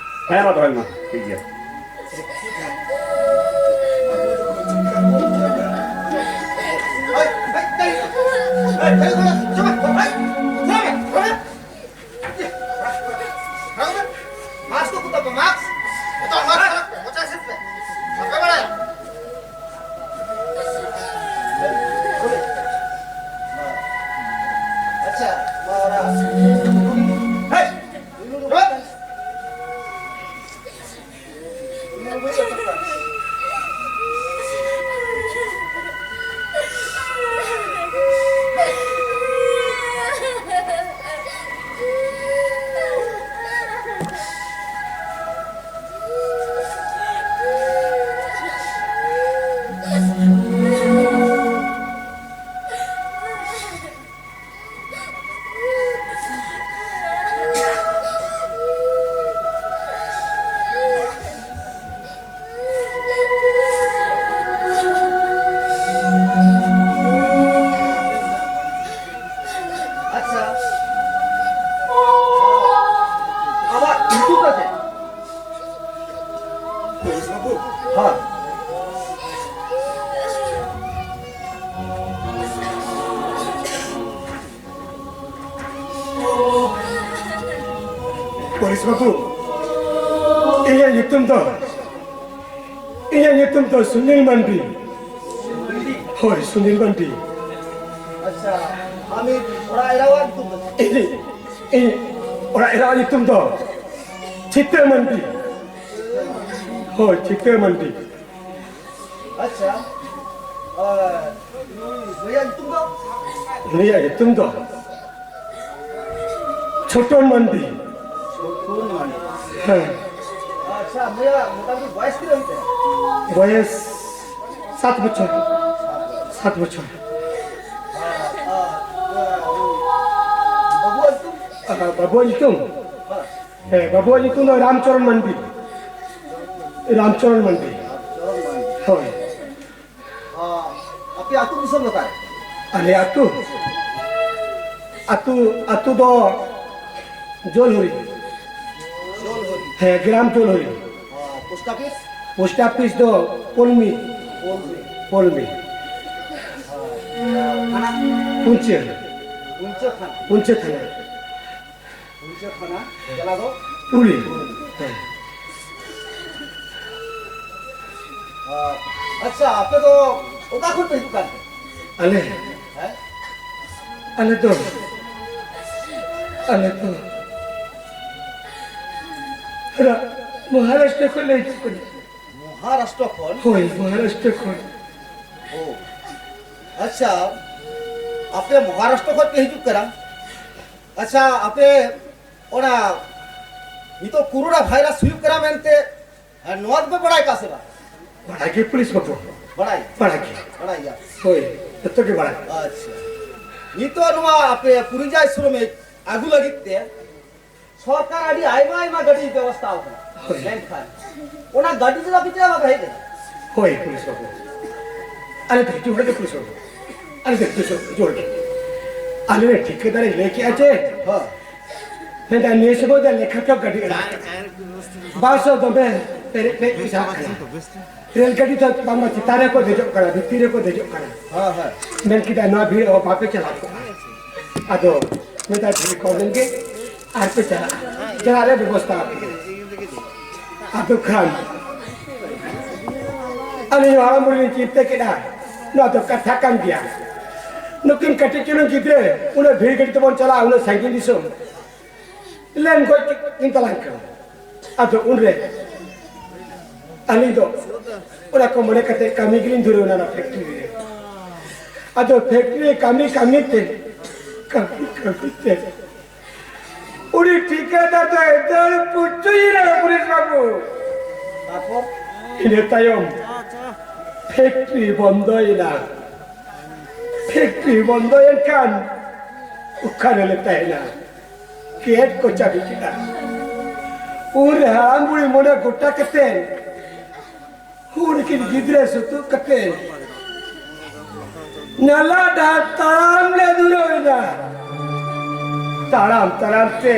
ᱦᱮᱸ, ᱢᱟ ᱫᱚᱦᱚᱭ ᱢᱟ, ᱴᱷᱤᱠ ᱜᱮᱭᱟ᱾ ᱯᱚᱨᱮᱥ ᱵᱟᱹᱵᱩ, ᱤᱧᱟᱹᱜ ᱧᱩᱛᱩᱢ ᱫᱚ, ᱤᱧᱟᱹᱜ ᱧᱩᱛᱩᱢ ᱫᱚ ᱥᱩᱱᱤᱞ ᱢᱟᱱᱰᱤ᱾ ᱦᱳᱭ, ᱥᱩᱱᱤᱞ ᱢᱟᱱᱰᱤ᱾ ᱟᱪᱪᱷᱟ, ᱟᱢᱤᱡ ᱚᱲᱟᱜ ᱮᱨᱟᱣᱟᱜ ᱧᱩᱛᱩᱢ ᱫᱚ ᱪᱮᱫ? ᱤᱧ, ᱤᱧ ᱚᱲᱟᱜ ᱮᱨᱟᱣᱟᱜ ᱧᱩᱛᱩᱢ ᱫᱚ ᱪᱷᱤᱛᱟᱹ ᱢᱟᱱᱰᱤ᱾ ᱦᱳᱭ, ᱪᱷᱤᱛᱟᱹ ᱢᱟᱱᱰᱤ᱾ ᱟᱪᱪᱷᱟ, ᱟᱨ ᱱᱩᱭ ᱵᱚᱭᱦᱟ ᱧᱩᱛᱩᱢ ᱫᱚ? ᱩᱱᱤᱭᱟᱜ ᱧᱩᱛᱩᱢ ᱫᱚ ᱪᱷᱳᱴᱳ ᱢᱟᱱᱰᱤ᱾ ᱪᱷᱳᱴᱳ ᱢᱟᱱᱰᱤ᱾ ᱦᱮᱸ᱾ ᱟᱪᱪᱷᱟ, ᱱᱩᱭᱟᱜ ᱢᱚᱴᱟᱢᱩᱴᱤ ᱵᱚᱭᱮᱥ ᱛᱤᱱᱟᱹᱜ ᱦᱩᱭᱩᱜ ᱛᱟᱭᱟ? ᱵᱚᱭᱮᱥ ᱥᱟᱛ ᱵᱚᱪᱷᱚᱨ᱾ ᱥᱟᱛ ᱵᱚᱪᱷᱚᱨ᱾ ᱟᱨ, ᱟᱨ, ᱵᱟᱹᱵᱩᱣᱟᱜ ᱧᱩᱛᱩᱢ? ᱟᱨ ᱵᱟᱹᱵᱩᱣᱟᱜ ᱧᱩᱛᱩᱢ? ᱦᱮᱸ᱾ ᱦᱮᱸ, ᱵᱟᱹᱵᱩᱣᱟᱜ ᱧᱩᱛᱩᱢ ᱫᱚ ᱨᱟᱢᱪᱚᱨᱚᱱ ᱢᱟᱱᱰᱤ᱾ ᱨᱟᱢᱪᱚᱨᱚᱱ ᱢᱟᱱᱰᱤ᱾ ᱨᱟᱢᱪᱚᱨᱚᱱ ᱢᱟᱱᱰᱤ᱾ ᱦᱳᱭ᱾ ᱟᱨ ᱟᱯᱮ ᱟᱹᱛᱩ ᱫᱤᱥᱚᱢ ᱫᱚ ᱚᱠᱟᱨᱮ? ᱟᱞᱮ ᱟᱹᱛᱩ? ᱟᱹᱛᱩ, ᱟᱹᱛᱩ ᱫᱚ ᱡᱳᱞᱦᱚᱨᱤ᱾ ᱡᱳᱞᱦᱚᱨᱤ? ᱦᱮᱸ, ᱜᱨᱟᱢ ᱡᱳᱞᱦᱚᱨᱤ᱾ ᱟᱨ ᱯᱳᱥᱴ ᱚᱯᱷᱤᱥ? ᱯᱳᱥᱴ ᱚᱯᱷᱤᱥ ᱫᱚ ᱯᱚᱞᱢᱤ᱾ ᱯᱚᱞᱢᱤ᱾ ᱯᱚᱞᱢᱤ᱾ ᱟᱨ ᱛᱷᱟᱱᱟ? ᱯᱩᱧᱪᱟᱹ᱾ ᱯᱩᱧᱪᱟᱹ ᱛᱷᱟᱱᱟ? ᱯᱩᱧᱪᱟᱹ ᱛᱷᱟᱱᱟ᱾ ᱯᱩᱧᱪᱟᱹ ᱛᱷᱟᱱᱟ, ᱡᱮᱞᱟ ᱫᱚ? ᱯᱩᱨᱩᱞᱤᱭᱟᱹ᱾ ᱦᱮᱸ᱾ ᱟᱨ, ᱟᱪᱪᱷᱟ, ᱟᱯᱮ ᱫᱚ ᱚᱠᱟ ᱠᱷᱚᱱ ᱯᱮ ᱦᱤᱡᱩᱜ ᱠᱟᱱ ᱛᱮ? ᱟᱞᱮ? ᱦᱮᱸ? ᱟᱞᱮ ᱫᱚ, ᱟᱞᱮ ᱫᱚ ᱨᱟ-, ᱢᱚᱦᱟᱨᱟᱥᱴᱨᱚ ᱠᱷᱚᱱ ᱞᱮ ᱦᱤᱡᱩᱜ ᱠᱟᱱᱟ᱾ ᱢᱚᱦᱟᱨᱟᱥᱴᱨᱚ ᱠᱷᱚᱱ? ᱦᱳᱭ, ᱢᱚᱦᱟᱨᱟᱥᱴᱨᱚ ᱠᱷᱚᱱ᱾ ᱳ, ᱟᱪᱪᱷᱟ, ᱟᱯᱮ ᱢᱚᱦᱟᱨᱟᱥᱴᱨᱚ ᱠᱷᱚᱱ ᱯᱮ ᱦᱤᱡᱩᱜ ᱠᱟᱱᱟ? ᱟᱪᱪᱷᱟ, ᱟᱯᱮ ᱚᱱᱟ ᱱᱤᱛᱚᱜ ᱠᱳᱨᱳᱱᱟ ᱵᱷᱟᱭᱨᱟᱥ ᱦᱩᱭᱩᱜ ᱠᱟᱱᱟ ᱢᱮᱱᱛᱮ, ᱟᱨ ᱱᱚᱣᱟ ᱫᱚᱯᱮ ᱵᱟᱲᱟᱭ ᱠᱟᱜ ᱥᱮ ᱵᱟᱝ? ᱵᱟᱲᱟᱭ ᱜᱮ ᱯᱩᱞᱤᱥ ᱵᱟᱹᱵᱩ᱾ ᱵᱟᱲᱟᱭ? ᱵᱟᱲᱟᱭ ᱜᱮ᱾ ᱵᱟᱲᱟᱭ ᱜᱮᱭᱟ? ᱦᱳᱭ, ᱡᱚᱛᱚ ᱜᱮ ᱵᱟᱲᱟᱭ᱾ ᱟᱪᱪᱷᱟ, ᱱᱤᱛᱚᱜ ᱱᱚᱣᱟ ᱟᱯᱮ ᱯᱚᱨᱤᱡᱟᱭ ᱥᱨᱚᱢᱤᱠ ᱟᱹᱜᱩ ᱞᱟᱹᱜᱤᱫ ᱛᱮ ᱥᱚᱨᱠᱟᱨ ᱟᱹᱰᱤ ᱟᱭᱢᱟ ᱟᱭᱢᱟ ᱜᱟᱹᱰᱤ ᱵᱮᱵᱚᱥᱛᱷᱟ ᱟᱠᱟᱱᱟ᱾ ᱦᱳᱭ᱾ ᱢᱮᱱᱠᱷᱟᱱ ᱚᱱᱟ ᱜᱟᱹᱰᱤ ᱛᱮᱫᱚ ᱟᱯᱮ ᱪᱮᱫᱟᱜ ᱵᱟᱯᱮ ᱦᱮᱡ ᱞᱮᱱᱟ? ᱦᱳᱭ, ᱯᱩᱞᱤᱥ ᱵᱟᱹᱵᱩ᱾ ᱟᱞᱮ ᱫᱚ ᱦᱤᱡᱩᱜ ᱦᱚᱲ ᱜᱮ ᱯᱩᱞᱤᱥ ᱵᱟᱹᱵᱩ᱾ ᱟᱞᱮ ᱫᱚ ᱦᱤᱡᱩᱜ ᱦᱚᱲ ᱜᱮ᱾ ᱟᱞᱮ ᱨᱮᱱ ᱴᱷᱤᱠᱟᱹᱫᱟᱨᱮ ᱞᱟᱹᱭ ᱠᱮᱜᱼᱟ ᱡᱮ, ᱦᱳᱭ᱾ ᱢᱮᱱᱫᱟ, ᱱᱤᱭᱟᱹ ᱥᱚᱢᱚᱭ ᱫᱚ ᱞᱮᱠᱷᱟ ᱪᱚᱠ ᱜᱟᱹᱰᱤ ᱟᱲᱟᱜ ᱠᱟᱱᱟ᱾ ᱵᱟᱥ ᱦᱚᱸ ᱫᱚᱢᱮ ᱯᱮᱨᱮᱡ ᱯᱮᱨᱮᱡ ᱠᱚ ᱪᱟᱞᱟᱜ ᱠᱟᱱᱟ᱾ ᱨᱮᱞ ᱜᱟᱹᱰᱤ ᱫᱚ ᱵᱟᱝᱢᱟ ᱪᱮᱛᱟᱱ ᱨᱮᱠᱚ ᱫᱮᱡᱚᱜ ᱠᱟᱱᱟ, ᱵᱷᱤᱛᱤᱨ ᱨᱮᱠᱚ ᱫᱮᱡᱚᱜ ᱠᱟᱱᱟ᱾ ᱦᱳᱭ, ᱦᱳᱭ᱾ ᱢᱮᱱ ᱠᱮᱫᱟ, ᱱᱚᱣᱟ ᱵᱷᱤᱲ ᱦᱚᱸ ᱵᱟᱯᱮ ᱪᱟᱞᱟᱣ ᱠᱚᱜᱼᱟ᱾ ᱟᱫᱚ ᱢᱮᱱᱫᱟ, ᱵᱷᱤᱲ ᱠᱚᱢ ᱞᱮᱱ ᱜᱮ᱾ ᱟᱨ ᱯᱮ ᱪᱟᱞᱟᱜᱼᱟ, ᱡᱟᱦᱟᱸ ᱨᱮ ᱵᱮᱵᱚᱥᱛᱷᱟ ᱟᱯᱮ ᱜᱮ᱾ ᱟᱫᱚ ᱠᱷᱟᱱ ᱟᱹᱞᱤᱧ ᱦᱚᱸ ᱦᱟᱲᱟᱢ ᱵᱩᱲᱦᱤ ᱞᱤᱧ ᱪᱤᱱᱛᱟᱹ ᱠᱮᱫᱼᱟ, ᱱᱚᱣᱟ ᱫᱚ ᱠᱟᱛᱷᱟ ᱠᱟᱱ ᱜᱮᱭᱟ᱾ ᱱᱩᱠᱤᱱ ᱠᱟᱹᱴᱤᱡ ᱪᱩᱞᱩᱝ ᱜᱤᱫᱽᱨᱟᱹ ᱩᱱᱟᱹᱜ ᱵᱷᱤᱲ ᱜᱟᱹᱰᱤ ᱛᱮᱵᱚᱱ ᱪᱟᱞᱟᱜᱼᱟ, ᱩᱱᱟᱹᱜ ᱥᱟᱺᱜᱤᱧ ᱫᱤᱥᱚᱢ, ᱞᱮᱱ ᱜᱚᱡ ᱠᱤᱱ ᱛᱟᱞᱟᱝ ᱠᱟᱱᱟ᱾ ᱟᱫᱚ ᱩᱱᱨᱮ ᱟᱹᱞᱤᱧ ᱫᱚ ᱚᱱᱟ ᱠᱚ ᱢᱚᱱᱮ ᱠᱟᱛᱮ ᱠᱟᱹᱢᱤ ᱜᱮᱞᱤᱧ ᱫᱷᱩᱨᱟᱹᱣ ᱮᱱᱟ ᱚᱱᱟ ᱯᱷᱮᱠᱴᱨᱤ ᱨᱮ᱾ ᱟᱫᱚ ᱯᱷᱮᱠᱴᱨᱤ ᱨᱮ ᱠᱟᱹᱢᱤ ᱠᱟᱹᱢᱤ ᱛᱮ, ᱠᱟᱹᱢᱤ ᱠᱟᱹᱢᱤ ᱛᱮ ᱩᱱᱤ ᱴᱷᱤᱠᱟᱹᱫᱟᱨ ᱫᱚᱭ ᱫᱟᱹᱲ ᱯᱩᱪᱩᱭᱮᱱᱟ ᱯᱩᱞᱤᱥ ᱵᱟᱹᱵᱩ᱾ ᱛᱟᱨᱯᱚᱨ? ᱤᱱᱟᱹ ᱛᱟᱭᱚᱢ ᱯᱷᱮᱠᱴᱨᱤ ᱵᱚᱱᱫᱚᱭᱮᱱᱟ᱾ ᱯᱷᱮᱠᱴᱨᱤ ᱵᱚᱱᱫᱚᱭᱮᱱ ᱠᱷᱟᱱ ᱚᱠᱟ ᱨᱮᱞᱮ ᱛᱟᱦᱮᱱᱟ? ᱜᱮᱴ ᱠᱚ ᱪᱟᱹᱵᱤ ᱠᱮᱫᱟ᱾ ᱩᱱᱨᱮ ᱦᱟᱲᱟᱢ ᱵᱩᱲᱦᱤ ᱢᱚᱱᱮ ᱜᱚᱴᱟ ᱠᱟᱛᱮ ᱦᱩᱰᱤᱧ ᱜᱤᱫᱽᱨᱟᱹ ᱥᱩᱛᱩᱜ ᱠᱟᱛᱮ ᱱᱟᱞᱟ ᱰᱟᱦᱟᱨ ᱛᱟᱲᱟᱢ ᱞᱮ ᱫᱷᱩᱨᱟᱹᱣ ᱮᱱᱟ᱾ ᱛᱟᱲᱟᱢ ᱛᱟᱲᱟᱢ ᱛᱮ,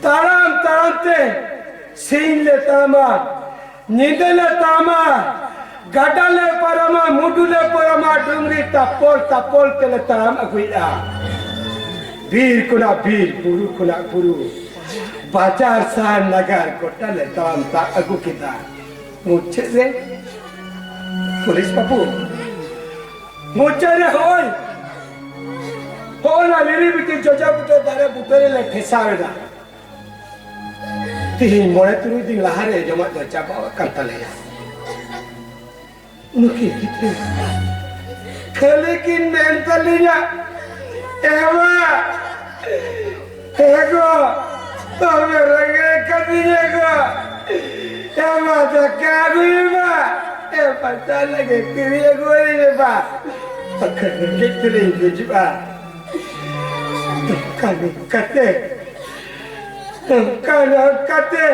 ᱛᱟᱲᱟᱢ ᱛᱟᱲᱟᱢ ᱛᱮ ᱥᱤᱧ ᱞᱮ ᱛᱟᱲᱟᱢᱟ, ᱧᱤᱫᱟᱹ ᱞᱮ ᱛᱟᱲᱟᱢᱟ, ᱜᱟᱰᱟ ᱞᱮ ᱯᱟᱨᱚᱢᱟ, ᱢᱩᱰᱩ ᱞᱮ ᱯᱟᱨᱚᱢᱟ, ᱰᱩᱝᱨᱤ ᱛᱟᱯᱚᱞ ᱛᱟᱯᱚᱞ ᱛᱮᱞᱮ ᱛᱟᱲᱟᱢ ᱟᱹᱜᱩᱭᱮᱫᱼᱟ᱾ ᱵᱤᱨ ᱠᱷᱚᱱᱟᱜ ᱵᱤᱨ, ᱵᱩᱨᱩ ᱠᱷᱚᱱᱟᱜ ᱵᱩᱨᱩ, ᱵᱟᱡᱟᱨ ᱥᱟᱦᱟᱨ ᱱᱟᱜᱟᱨ ᱜᱚᱴᱟ ᱞᱮ ᱛᱟᱲᱟᱢ ᱛᱟᱵ ᱟᱹᱜᱩ ᱠᱮᱫᱟ᱾ ᱢᱩᱪᱟᱹᱫ ᱨᱮ ᱯᱩᱞᱤᱥ ᱵᱟᱹᱵᱩ, ᱢᱩᱪᱟᱹᱫ ᱨᱮ ᱦᱳᱭ, ᱦᱳᱭ ᱚᱱᱟ ᱞᱤᱞᱤ ᱵᱤᱴᱤ ᱡᱚᱡᱚ ᱵᱩᱴᱟᱹ ᱫᱟᱨᱮ ᱵᱩᱴᱟᱹ ᱨᱮᱞᱮ ᱴᱷᱮᱥᱟᱣ ᱮᱱᱟ᱾ ᱛᱤᱦᱤᱧ ᱢᱚᱬᱮ ᱛᱩᱨᱩᱭ ᱫᱤᱱ ᱞᱟᱦᱟᱨᱮ ᱡᱚᱢᱟᱜ ᱫᱚ ᱪᱟᱵᱟ ᱟᱠᱟᱱ ᱛᱟᱞᱮᱭᱟ᱾ ᱱᱩᱠᱤᱱ ᱜᱤᱫᱽᱨᱟᱹ ᱠᱷᱟᱹᱞᱤ ᱠᱤᱱ ᱢᱮᱱ ᱛᱟᱹᱞᱤᱧᱟ, "ᱮ ᱢᱟ, ᱮ ᱜᱚ, ᱫᱚᱢᱮ ᱨᱮᱸᱜᱮᱡ ᱠᱟᱹᱫᱤᱧᱟ ᱜᱚ, ᱮ ᱢᱟ, ᱫᱟᱠᱟ ᱟᱹᱜᱩᱭ ᱢᱟ, ᱮ ᱢᱟ, ᱪᱟ ᱞᱟᱹᱜᱤᱫ ᱠᱤᱨᱤᱧ ᱟᱹᱜᱩ ᱟᱹᱧ ᱢᱮ ᱢᱟ, ᱵᱟᱠᱷᱟᱱ ᱨᱮᱸᱜᱮᱡ ᱛᱮᱞᱤᱧ ᱜᱩᱡᱩᱜᱼᱟ᱾" ᱱᱚᱝᱠᱟ ᱱᱚᱝᱠᱟᱛᱮ, ᱱᱚᱝᱠᱟ ᱱᱚᱝᱠᱟᱛᱮ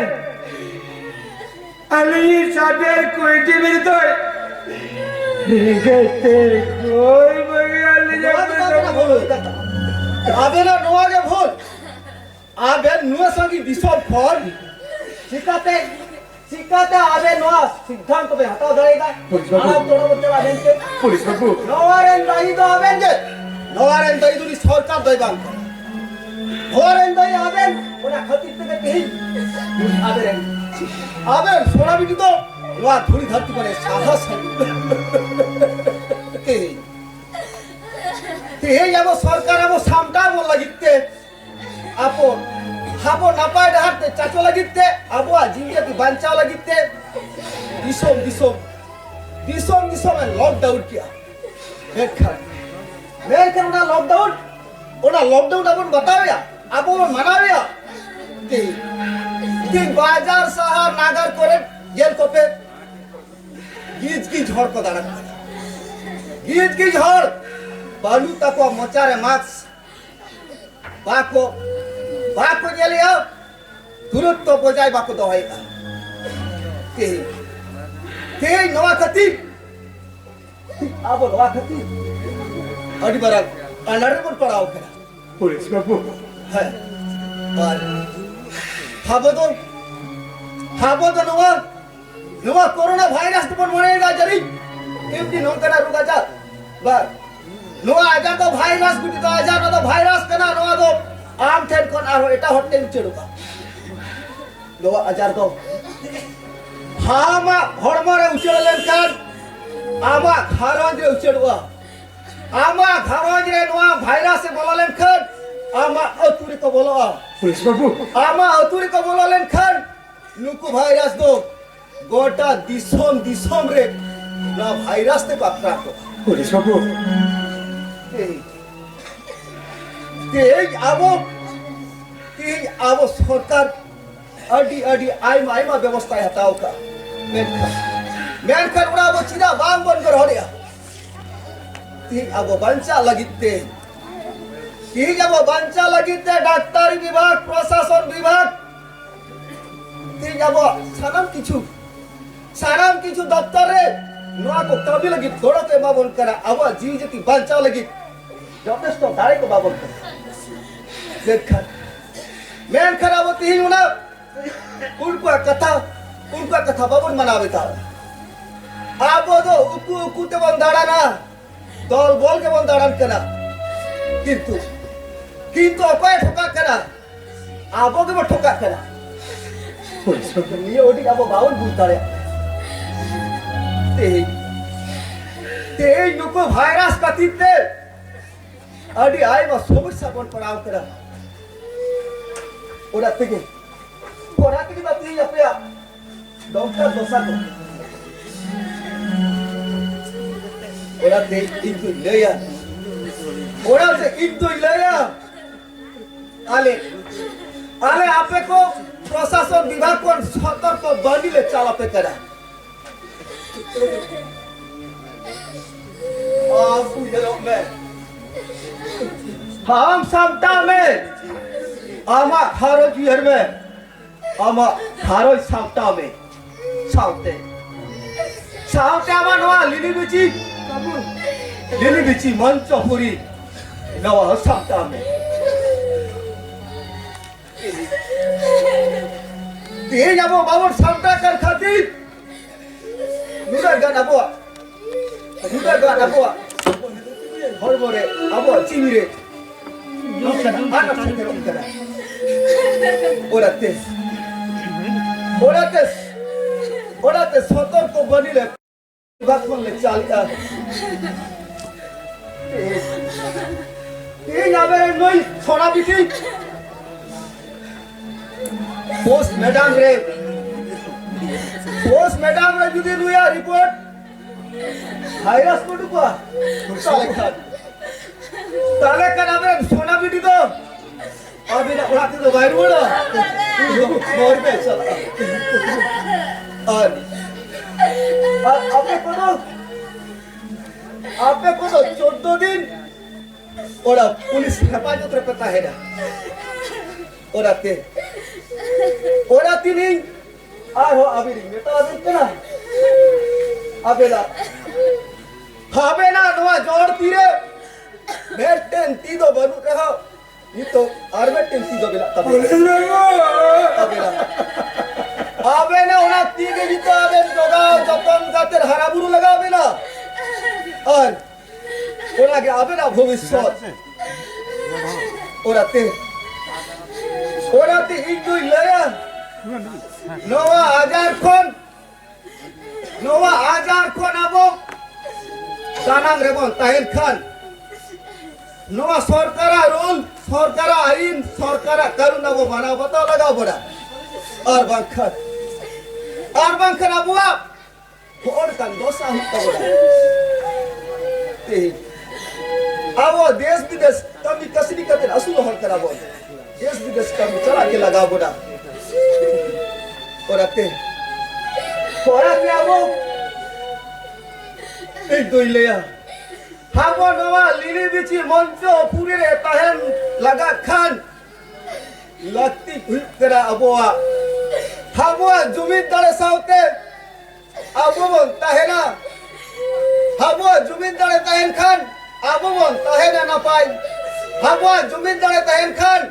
ᱟᱹᱞᱤᱧ ᱥᱟᱫᱮᱨ ᱠᱩᱭᱰᱤ ᱵᱤᱨᱫᱚᱭ ᱨᱮᱸᱜᱮᱡ ᱛᱮ ᱜᱚᱡ ᱵᱟᱹᱜᱤ ᱟᱹᱞᱤᱧ᱾ ᱱᱚᱣᱟ ᱫᱚ ᱟᱹᱵᱤᱱᱟᱜ ᱵᱷᱩᱞ ᱠᱟᱛᱷᱟ᱾ ᱟᱵᱮᱱᱟᱜ ᱱᱚᱣᱟ ᱜᱮ ᱵᱷᱩᱞ᱾ ᱟᱵᱮᱱ ᱱᱩᱱᱟᱹᱜ ᱥᱟᱺᱜᱤᱧ ᱫᱤᱥᱚᱢ ᱠᱷᱚᱱ ᱪᱤᱠᱟᱛᱮ, ᱪᱤᱠᱟᱛᱮ ᱟᱵᱮᱱ ᱱᱚᱣᱟ ᱥᱤᱫᱽᱫᱷᱟᱱᱛᱚ ᱵᱮᱱ ᱦᱟᱛᱟᱣ ᱫᱟᱲᱮᱭᱟᱫᱟ? ᱯᱩᱞᱤᱥ ᱵᱟᱹᱵᱩ᱾ ᱟᱨ ᱟᱵ ᱛᱚᱲᱟ ᱵᱚᱛᱚᱨ ᱟᱵᱮᱱ ᱛᱮ? ᱯᱩᱞᱤᱥ ᱵᱟᱹᱵᱩ᱾ ᱱᱚᱣᱟ ᱨᱮᱱ ᱫᱟᱭᱤ ᱫᱚ ᱟᱵᱮᱱ ᱜᱮ᱾ ᱱᱚᱣᱟ ᱨᱮᱱ ᱫᱟᱭᱤ ᱫᱚ ᱩᱱᱤ ᱥᱚᱨᱠᱟᱨ ᱫᱚᱭ ᱵᱟᱝ ᱠᱟᱱᱟ᱾ ᱱᱚᱣᱟ ᱨᱮᱱ ᱫᱚ ᱚᱱᱟ ᱠᱷᱟᱹᱛᱤᱨ ᱛᱮᱜᱮ ᱛᱮᱦᱮᱧ ᱟᱵᱮᱱ, ᱟᱵᱮᱱ ᱥᱚᱨᱟ ᱵᱤᱴᱤ ᱫᱚ ᱱᱚᱣᱟ ᱫᱷᱩᱲᱤ ᱫᱷᱟᱹᱨᱛᱤ ᱠᱚᱨᱮ ᱥᱟᱦᱟᱥ ᱛᱮᱦᱮᱧ ᱛᱮᱦᱮᱧ ᱟᱵᱚ ᱥᱚᱨᱠᱟᱨ ᱟᱵᱚ ᱥᱟᱢᱴᱟᱣ ᱵᱚᱱ ᱞᱟᱹᱜᱤᱫ ᱛᱮ, ᱟᱵᱚ, ᱟᱵᱚ ᱱᱟᱯᱟᱭ ᱰᱟᱦᱟᱨ ᱛᱮ ᱪᱟᱪᱚ ᱞᱟᱹᱜᱤᱫ ᱛᱮ, ᱟᱵᱚᱣᱟᱜ ᱡᱤᱣᱤ ᱡᱟᱹᱛᱤ ᱵᱟᱧᱪᱟᱣ ᱞᱟᱹᱜᱤᱫ ᱛᱮ ᱫᱤᱥᱚᱢ ᱫᱤᱥᱚᱢ, ᱫᱤᱥᱚᱢ ᱫᱤᱥᱚᱢ ᱮ ᱞᱚᱠᱰᱟᱣᱩᱱ ᱠᱮᱜᱼᱟ᱾ ᱢᱮᱱᱠᱷᱟᱱ, ᱢᱮᱱᱠᱷᱟᱱ ᱚᱱᱟ ᱞᱚᱠᱰᱟᱣᱩᱱ, ᱚᱱᱟ ᱞᱚᱠᱰᱟᱣᱩᱱ ᱟᱵᱚ ᱵᱚᱱ ᱵᱟᱛᱟᱣᱮᱭᱟ, ᱟᱵᱚ ᱵᱚᱱ ᱢᱟᱱᱟᱣᱮᱭᱟ᱾ ᱛᱮᱦᱮᱧ, ᱛᱮᱦᱮᱧ ᱵᱟᱡᱟᱨ ᱥᱟᱦᱟᱨ ᱱᱟᱜᱟᱨ ᱠᱚᱨᱮ ᱧᱮᱞ ᱠᱚᱯᱮ, ᱜᱤᱡ ᱜᱤᱡ ᱦᱚᱲ ᱠᱚ ᱫᱟᱬᱟᱱ ᱠᱟᱱᱟ᱾ ᱜᱤᱡ ᱜᱤᱡ ᱦᱚᱲ, ᱵᱟᱹᱱᱩᱜ ᱛᱟᱠᱚᱣᱟ ᱢᱚᱪᱟᱨᱮ ᱢᱟᱥᱠ, ᱵᱟᱠᱚ, ᱵᱟᱠᱚ ᱧᱮᱞᱮᱜᱼᱟ, ᱫᱩᱨᱚᱛᱛᱚ ᱵᱚᱡᱟᱭ ᱵᱟᱠᱚ ᱫᱚᱦᱚᱭᱮᱜᱼᱟ᱾ ᱛᱮᱦᱮᱧ, ᱛᱮᱦᱮᱧ ᱱᱚᱣᱟ ᱠᱷᱟᱹᱛᱤᱨ, ᱟᱵᱚ ᱱᱚᱣᱟ ᱠᱷᱟᱹᱛᱤᱨ ᱟᱹᱰᱤ ᱢᱟᱨᱟᱝ ᱟᱱᱟᱴ ᱨᱮᱵᱚᱱ ᱯᱟᱲᱟᱣ ᱠᱟᱱᱟ᱾ ᱯᱩᱞᱤᱥ ᱵᱟᱹᱵᱩ᱾ ᱦᱮᱸ, ᱟᱨ ᱟᱵᱚ ᱫᱚ, ᱟᱵᱚ ᱫᱚ ᱱᱚᱣᱟ ᱱᱚᱣᱟ ᱠᱳᱨᱳᱱᱟ ᱵᱷᱟᱭᱨᱟᱥ ᱫᱚᱵᱚᱱ ᱢᱚᱱᱮᱭᱮᱫᱟ ᱡᱟᱹᱱᱤᱡ ᱮᱢᱱᱤ ᱱᱚᱝᱠᱟᱱᱟᱜ ᱨᱳᱜᱽ ᱟᱡᱟᱨ᱾ ᱵᱟᱝ, ᱱᱚᱣᱟ ᱟᱡᱟᱨ ᱫᱚ ᱵᱷᱟᱭᱨᱟᱥ ᱜᱷᱚᱴᱤᱛ ᱟᱡᱟᱨ, ᱱᱚᱣᱟ ᱫᱚ ᱵᱷᱟᱭᱨᱟᱥ ᱠᱟᱱᱟ᱾ ᱱᱚᱣᱟ ᱫᱚ ᱟᱢ ᱴᱷᱮᱱ ᱠᱷᱚᱱ ᱟᱨᱦᱚᱸ ᱮᱴᱟᱜ ᱦᱚᱲ ᱴᱷᱮᱱ ᱩᱪᱟᱹᱲᱚᱜᱼᱟ᱾ ᱱᱚᱣᱟ ᱟᱡᱟᱨ ᱫᱚ ᱟᱢᱟᱜ ᱦᱚᱲᱢᱚ ᱨᱮ ᱩᱪᱟᱹᱲ ᱞᱮᱱᱠᱷᱟᱱ ᱟᱢᱟᱜ ᱜᱷᱟᱨᱚᱸᱡᱽ ᱨᱮ ᱩᱪᱟᱹᱲᱚᱜᱼᱟ᱾ ᱟᱢᱟᱜ ᱜᱷᱟᱨᱚᱸᱡᱽ ᱨᱮ ᱱᱚᱣᱟ ᱵᱷᱟᱭᱨᱟᱥ ᱮ ᱵᱚᱞᱚ ᱞᱮᱱᱠᱷᱟᱱ ᱟᱢᱟᱜ ᱟᱹᱛᱩ ᱨᱮᱠᱚ ᱵᱚᱞᱚᱜᱼᱟ᱾ ᱯᱩᱞᱤᱥ ᱵᱟᱹᱵᱩ᱾ ᱟᱢᱟᱜ ᱟᱹᱛᱩ ᱨᱮᱠᱚ ᱵᱚᱞᱚ ᱞᱮᱱᱠᱷᱟᱱ ᱱᱩᱠᱩ ᱵᱷᱟᱭᱨᱟᱥ ᱫᱚ ᱜᱚᱴᱟ ᱫᱤᱥᱚᱢ ᱫᱤᱥᱚᱢ ᱨᱮ ᱱᱚᱣᱟ ᱵᱷᱟᱭᱨᱟᱥ ᱛᱮᱠᱚ ᱟᱠᱨᱟᱱᱛᱚᱜᱼᱟ᱾ ᱯᱩᱞᱤᱥ ᱵᱟᱹᱵᱩ᱾ ᱛᱮᱦᱮᱧ, ᱛᱮᱦᱮᱧ ᱟᱵᱚ, ᱛᱮᱦᱮᱧ ᱟᱵᱚ ᱥᱚᱨᱠᱟᱨ ᱟᱹᱰᱤ, ᱟᱹᱰᱤ ᱟᱭᱢᱟ, ᱟᱭᱢᱟ ᱵᱮᱵᱚᱥᱛᱷᱟᱭ ᱦᱟᱛᱟᱣ ᱠᱟᱜᱼᱟ᱾ ᱢᱮᱱᱠᱷᱟᱱ, ᱢᱮᱱᱠᱷᱟᱱ ᱚᱱᱟ ᱟᱵᱚ ᱪᱮᱫᱟᱜ ᱵᱟᱝ ᱵᱚᱱ ᱜᱨᱚᱦᱚᱱᱮᱜᱼᱟ? ᱛᱮᱦᱮᱧ ᱟᱵᱚ ᱵᱟᱧᱪᱟᱜ ᱞᱟᱹᱜᱤᱫ ᱛᱮ, ᱛᱮᱦᱮᱧ ᱟᱵᱚ ᱵᱟᱧᱪᱟᱜ ᱞᱟᱹᱜᱤᱫ ᱛᱮ ᱰᱟᱠᱛᱟᱨᱤ ᱵᱤᱵᱷᱟᱜᱽ, ᱯᱨᱚᱥᱟᱥᱚᱱ ᱵᱤᱵᱷᱟᱜᱽ, ᱛᱮᱦᱮᱧ ᱟᱵᱚᱣᱟᱜ ᱥᱟᱱᱟᱢ ᱠᱤᱪᱷᱩ, ᱥᱟᱱᱟᱢ ᱠᱤᱪᱷᱩ ᱫᱚᱯᱛᱚᱨ ᱨᱮ ᱱᱚᱣᱟ ᱠᱚ ᱠᱟᱹᱢᱤ ᱞᱟᱹᱜᱤᱫ ᱜᱚᱲᱚ ᱠᱚ ᱮᱢᱟ ᱵᱚᱱ ᱠᱟᱱᱟ, ᱟᱵᱚᱣᱟᱜ ᱡᱤᱣᱤ ᱡᱟᱹᱛᱤ ᱵᱟᱧᱪᱟᱣ ᱞᱟᱹᱜᱤᱫ ᱡᱚᱛᱷᱮᱥᱴᱚ ᱫᱟᱲᱮ ᱠᱚ ᱮᱢᱟ ᱵᱚᱱ ᱠᱟᱱᱟ᱾ ᱢᱮᱱᱠᱷᱟᱱ, ᱢᱮᱱᱠᱷᱟᱱ ᱟᱵᱚ ᱛᱮᱦᱮᱧ ᱚᱱᱟ ᱩᱱᱠᱩᱣᱟᱜ ᱠᱟᱛᱷᱟ, ᱩᱱᱠᱩᱣᱟᱜ ᱠᱟᱛᱷᱟ ᱵᱟᱵᱚᱱ ᱢᱟᱱᱟᱣ ᱵᱟᱛᱟᱣᱟ᱾ ᱟᱵᱚ ᱫᱚ ᱩᱠᱩ ᱩᱠᱩ ᱛᱮᱵᱚᱱ ᱫᱟᱬᱟᱱᱟ, ᱫᱚᱞ ᱵᱚᱞ ᱜᱮᱵᱚᱱ ᱫᱟᱬᱟᱱ ᱠᱟᱱᱟ᱾ ᱠᱤᱱᱛᱩ, ᱠᱤᱱᱛᱩ ᱚᱠᱚᱭᱮ ᱴᱷᱚᱠᱟᱜ ᱠᱟᱱᱟ? ᱟᱵᱚ ᱜᱮᱵᱚ ᱴᱷᱚᱠᱟᱜ ᱠᱟᱱᱟ᱾ ᱱᱤᱭᱟᱹ ᱟᱹᱰᱤ ᱟᱵᱚ ᱵᱟᱵᱚᱱ ᱵᱩᱡᱽ ᱫᱟᱲᱮᱭᱟᱜ ᱠᱟᱱᱟ᱾ ᱛᱮᱦᱮᱧ, ᱛᱮᱦᱮᱧ ᱱᱩᱠᱩ ᱵᱷᱟᱭᱨᱟᱥ ᱠᱷᱟᱹᱛᱤᱨ ᱛᱮ ᱟᱹᱰᱤ ᱟᱭᱢᱟ ᱥᱚᱢᱚᱥᱥᱟ ᱵᱚᱱ ᱯᱟᱲᱟᱣ ᱠᱟᱱᱟ᱾ ᱚᱱᱟ ᱛᱮᱜᱮ, ᱚᱱᱟ ᱛᱮᱜᱮ ᱫᱚ ᱛᱮᱦᱮᱧ ᱟᱯᱮᱭᱟᱜ ᱰᱚᱠᱴᱚᱨ ᱫᱚᱥᱟ ᱠᱚ᱾ ᱚᱱᱟᱛᱮ ᱤᱧ ᱫᱩᱧ ᱞᱟᱹᱭᱟ, ᱚᱱᱟᱛᱮ ᱤᱧ ᱫᱩᱧ ᱞᱟᱹᱭᱟ, ᱟᱞᱮ, ᱟᱞᱮ ᱟᱯᱮ ᱠᱚ ᱯᱨᱚᱥᱟᱥᱚᱱ ᱵᱤᱵᱷᱟᱜᱽ ᱠᱷᱚᱱ ᱥᱚᱛᱚᱨᱠᱚ ᱵᱟᱹᱱᱤ ᱞᱮ ᱪᱟᱞ ᱟᱯᱮ ᱠᱟᱱᱟ᱾ ᱟᱢ ᱩᱭᱦᱟᱹᱨᱚᱜ ᱢᱮ, ᱟᱢ ᱥᱟᱢᱴᱟᱣ ᱢᱮ, ᱟᱢᱟᱜ ᱜᱷᱟᱨᱚᱸᱡᱽ ᱩᱭᱦᱟᱹᱨ ᱢᱮ᱾ ᱟᱢᱟᱜ ᱜᱷᱟᱨᱚᱸᱡᱽ ᱥᱟᱢᱴᱟᱣ ᱢᱮ, ᱥᱟᱶᱛᱮ, ᱥᱟᱶᱛᱮ ᱟᱢᱟᱜ ᱱᱚᱣᱟ ᱞᱤᱞᱤ ᱵᱤᱪᱤ, ᱞᱤᱞᱤ ᱵᱤᱪᱤ ᱢᱚᱧᱪᱚᱯᱩᱨᱤ, ᱱᱚᱣᱟ ᱦᱚᱸ ᱥᱟᱢᱴᱟᱣ ᱢᱮ᱾ ᱛᱮᱦᱮᱧ ᱟᱵᱚ ᱵᱟᱵᱚᱱ ᱥᱟᱢᱴᱟᱣ ᱠᱟᱱ ᱠᱷᱟᱹᱛᱤᱨ ᱱᱩᱱᱟᱹᱜ ᱜᱟᱱ ᱟᱵᱚᱣᱟᱜ, ᱱᱩᱱᱟᱹᱜ ᱜᱟᱱ ᱟᱵᱚᱣᱟᱜ ᱦᱚᱲᱢᱚ ᱨᱮ, ᱟᱵᱚᱣᱟᱜ ᱡᱤᱣᱤ ᱨᱮ ᱟᱱᱟᱴ ᱥᱮᱴᱮᱨᱚᱜ ᱠᱟᱱᱟ᱾ ᱚᱱᱟᱛᱮ, ᱚᱱᱟᱛᱮ, ᱚᱱᱟᱛᱮ ᱥᱚᱛᱚᱨᱠᱚ ᱵᱟᱹᱱᱤ ᱞᱮ ᱵᱟᱠᱷᱚᱱ ᱞᱮ ᱪᱟᱞᱮᱜᱼᱟ᱾ ᱛᱮᱦᱮᱧ ᱟᱵᱮᱱ ᱱᱩᱭ ᱥᱚᱱᱟ ᱵᱤᱴᱤ ᱯᱳᱥᱴ ᱢᱮᱰᱟᱢ ᱨᱮ, ᱯᱳᱥᱴ ᱢᱮᱰᱟᱢ ᱨᱮ ᱡᱩᱫᱤ ᱱᱩᱭᱟᱜ ᱨᱤᱯᱳᱨᱴ ᱵᱷᱟᱭᱨᱟᱥ ᱠᱚ ᱩᱰᱩᱠᱚᱜᱼᱟ, ᱛᱟᱦᱞᱮ ᱠᱷᱟᱱ, ᱛᱟᱦᱞᱮ ᱠᱷᱟᱱ ᱟᱵᱮᱱ ᱥᱚᱱᱟ ᱵᱤᱴᱤ ᱫᱚ ᱟᱵᱮᱱᱟᱜ ᱚᱲᱟᱜ ᱛᱮᱫᱚ ᱵᱟᱭ ᱨᱩᱣᱟᱹᱲᱟ᱾ ᱩᱱᱤ ᱫᱚ ᱦᱚᱨ ᱛᱮ ᱪᱟᱞᱟᱜᱼᱟ᱾ ᱟᱨ, ᱟᱨ ᱟᱯᱮ ᱠᱚᱫᱚ, ᱟᱯᱮ ᱠᱚᱫᱚ ᱪᱳᱫᱫᱳ ᱫᱤᱱ ᱚᱱᱟ ᱯᱩᱞᱤᱥ ᱦᱮᱯᱟᱡᱚᱛ ᱨᱮᱯᱮ ᱛᱟᱦᱮᱱᱟ᱾ ᱚᱱᱟᱛᱮ, ᱚᱱᱟ ᱛᱤᱱᱤᱧ ᱟᱨᱦᱚᱸ ᱟᱹᱵᱤᱱᱤᱧ ᱢᱮᱛᱟ ᱟᱹᱵᱤᱱ ᱠᱟᱱᱟ, ᱟᱵᱮᱱᱟᱜ, ᱟᱵᱮᱱᱟᱜ ᱱᱚᱣᱟ ᱡᱚᱲ ᱛᱤᱨᱮ ᱢᱤᱫᱴᱮᱱ ᱛᱤ ᱫᱚ ᱵᱟᱹᱱᱩᱜ ᱨᱮᱦᱚᱸ, ᱱᱤᱛᱚᱜ ᱟᱨ ᱢᱤᱫᱴᱮᱱ ᱛᱤ ᱫᱚ ᱢᱮᱱᱟᱜ ᱛᱟᱵᱮᱱᱟ᱾ ᱟᱵᱮᱱᱟᱜ, ᱟᱵᱮᱱᱟᱜ ᱚᱱᱟ ᱛᱤ ᱜᱮ ᱱᱤᱛᱚᱜ ᱟᱵᱮᱱ ᱡᱚᱜᱟᱣ ᱡᱚᱛᱚᱱ ᱠᱟᱛᱮ ᱦᱟᱨᱟ ᱵᱩᱨᱩ ᱞᱟᱜᱟᱣ ᱵᱮᱱᱟ᱾ ᱟᱨ ᱚᱱᱟᱜᱮ ᱟᱵᱮᱱᱟᱜ ᱵᱷᱚᱵᱤᱥᱥᱚᱛ᱾ ᱚᱱᱟᱛᱮ ᱚᱱᱟᱛᱮ ᱤᱧ ᱫᱩᱧ ᱞᱟᱹᱭᱟ, ᱱᱚᱣᱟ ᱟᱡᱟᱨ ᱠᱷᱚᱱ, ᱱᱚᱣᱟ ᱟᱡᱟᱨ ᱠᱷᱚᱱ ᱟᱵᱚ ᱥᱟᱱᱟᱢ ᱨᱮᱵᱚᱱ ᱛᱟᱦᱮᱱ ᱠᱷᱟᱱ, ᱱᱚᱣᱟ ᱥᱚᱨᱠᱟᱨᱟᱜ ᱨᱩᱞ, ᱥᱚᱨᱠᱟᱨᱟᱜ ᱟᱹᱭᱤᱱ, ᱥᱚᱨᱠᱟᱨᱟᱜ ᱠᱟᱹᱱᱩᱱ ᱟᱵᱚ ᱢᱟᱱᱟᱣ ᱵᱟᱛᱟᱣ ᱞᱟᱜᱟᱣ ᱵᱚᱱᱟ᱾ ᱟᱨ ᱵᱟᱝᱠᱷᱟᱱ, ᱟᱨ ᱵᱟᱝᱠᱷᱟᱱ ᱟᱵᱚᱣᱟᱜ ᱦᱚᱲ ᱠᱟᱱ ᱫᱚᱥᱟ ᱦᱩᱭᱩᱜ ᱛᱟᱵᱚᱱᱟ᱾ ᱛᱮᱦᱮᱧ ᱟᱵᱚ ᱫᱮᱥ ᱵᱤᱫᱮᱥ ᱠᱟᱹᱢᱤ ᱠᱟᱹᱥᱱᱤ ᱠᱟᱛᱮ ᱟᱹᱥᱩᱞ ᱦᱚᱲ ᱠᱟᱱᱟ ᱵᱚᱱ᱾ ᱫᱮᱥ ᱵᱤᱫᱮᱥ ᱠᱟᱹᱢᱤ ᱪᱟᱞᱟᱜ ᱜᱮ ᱞᱟᱜᱟᱣ ᱵᱚᱱᱟ᱾ ᱚᱱᱟᱛᱮ, ᱚᱱᱟᱛᱮ ᱟᱵᱚ, ᱤᱧ ᱫᱩᱧ ᱞᱟᱹᱭᱟ, ᱟᱵᱚ ᱱᱚᱣᱟ ᱞᱤᱞᱤ ᱵᱤᱪᱤ ᱢᱚᱧᱪᱚ ᱯᱩᱨᱤ ᱨᱮ ᱛᱟᱦᱮᱱ ᱞᱟᱜᱟᱜ ᱠᱷᱟᱱ, ᱞᱟᱹᱠᱛᱤ ᱦᱩᱭᱩᱜ ᱠᱟᱱᱟ ᱟᱵᱚᱣᱟᱜ, ᱟᱵᱚᱣᱟᱜ ᱡᱩᱢᱤᱫ ᱫᱟᱲᱮ ᱥᱟᱶᱛᱮ, ᱟᱵᱚ ᱵᱚᱱ ᱛᱟᱦᱮᱱᱟ᱾ ᱟᱵᱚᱣᱟᱜ ᱡᱩᱢᱤᱫ ᱫᱟᱲᱮ ᱛᱟᱦᱮᱱ ᱠᱷᱟᱱ ᱟᱵᱚ ᱵᱚᱱ ᱛᱟᱦᱮᱱᱟ ᱱᱟᱯᱟᱭ᱾ ᱟᱵᱚᱣᱟᱜ ᱡᱩᱢᱤᱫ ᱫᱟᱲᱮ ᱛᱟᱦᱮᱱ ᱠᱷᱟᱱ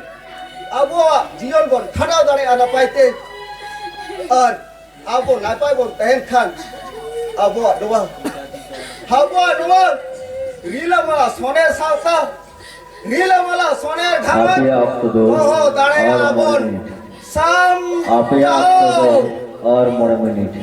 ᱟᱵᱚᱣᱟᱜ ᱡᱤᱭᱚᱱ ᱵᱚᱱ ᱠᱷᱟᱸᱰᱟᱣ ᱫᱟᱲᱮᱭᱟᱜᱼᱟ ᱱᱟᱯᱟᱭ ᱛᱮ᱾ ᱟᱨ ᱟᱵᱚ ᱱᱟᱯᱟᱭ ᱵᱚᱱ ᱛᱟᱦᱮᱱ ᱠᱷᱟᱱ ᱟᱵᱚᱣᱟᱜ ᱱᱚᱣᱟ, ᱟᱵᱚᱣᱟᱜ ᱱᱚᱣᱟ ᱨᱤᱞᱟᱹᱢᱟᱞᱟ ᱥᱚᱱᱮᱨ ᱥᱟᱶᱛᱟ, ᱨᱤᱞᱟᱹᱢᱟᱞᱟ ᱥᱚᱱᱮᱨ ᱜᱷᱟᱨᱚᱸᱡᱽ ᱟᱯᱮᱭᱟᱜ ᱚᱠᱛᱚ ᱫᱚ ᱫᱚᱦᱚ ᱫᱟᱲᱮᱭᱟᱜᱼᱟ ᱟᱨ ᱵᱚᱱ᱾ ᱢᱚᱬᱮ ᱢᱤᱱᱤᱴ᱾ ᱥᱟᱢ ᱟᱯᱮᱭᱟᱜ ᱚᱠᱛᱚ ᱫᱚ ᱟᱨ ᱢᱚᱬᱮ ᱢᱤᱱᱤᱴ᱾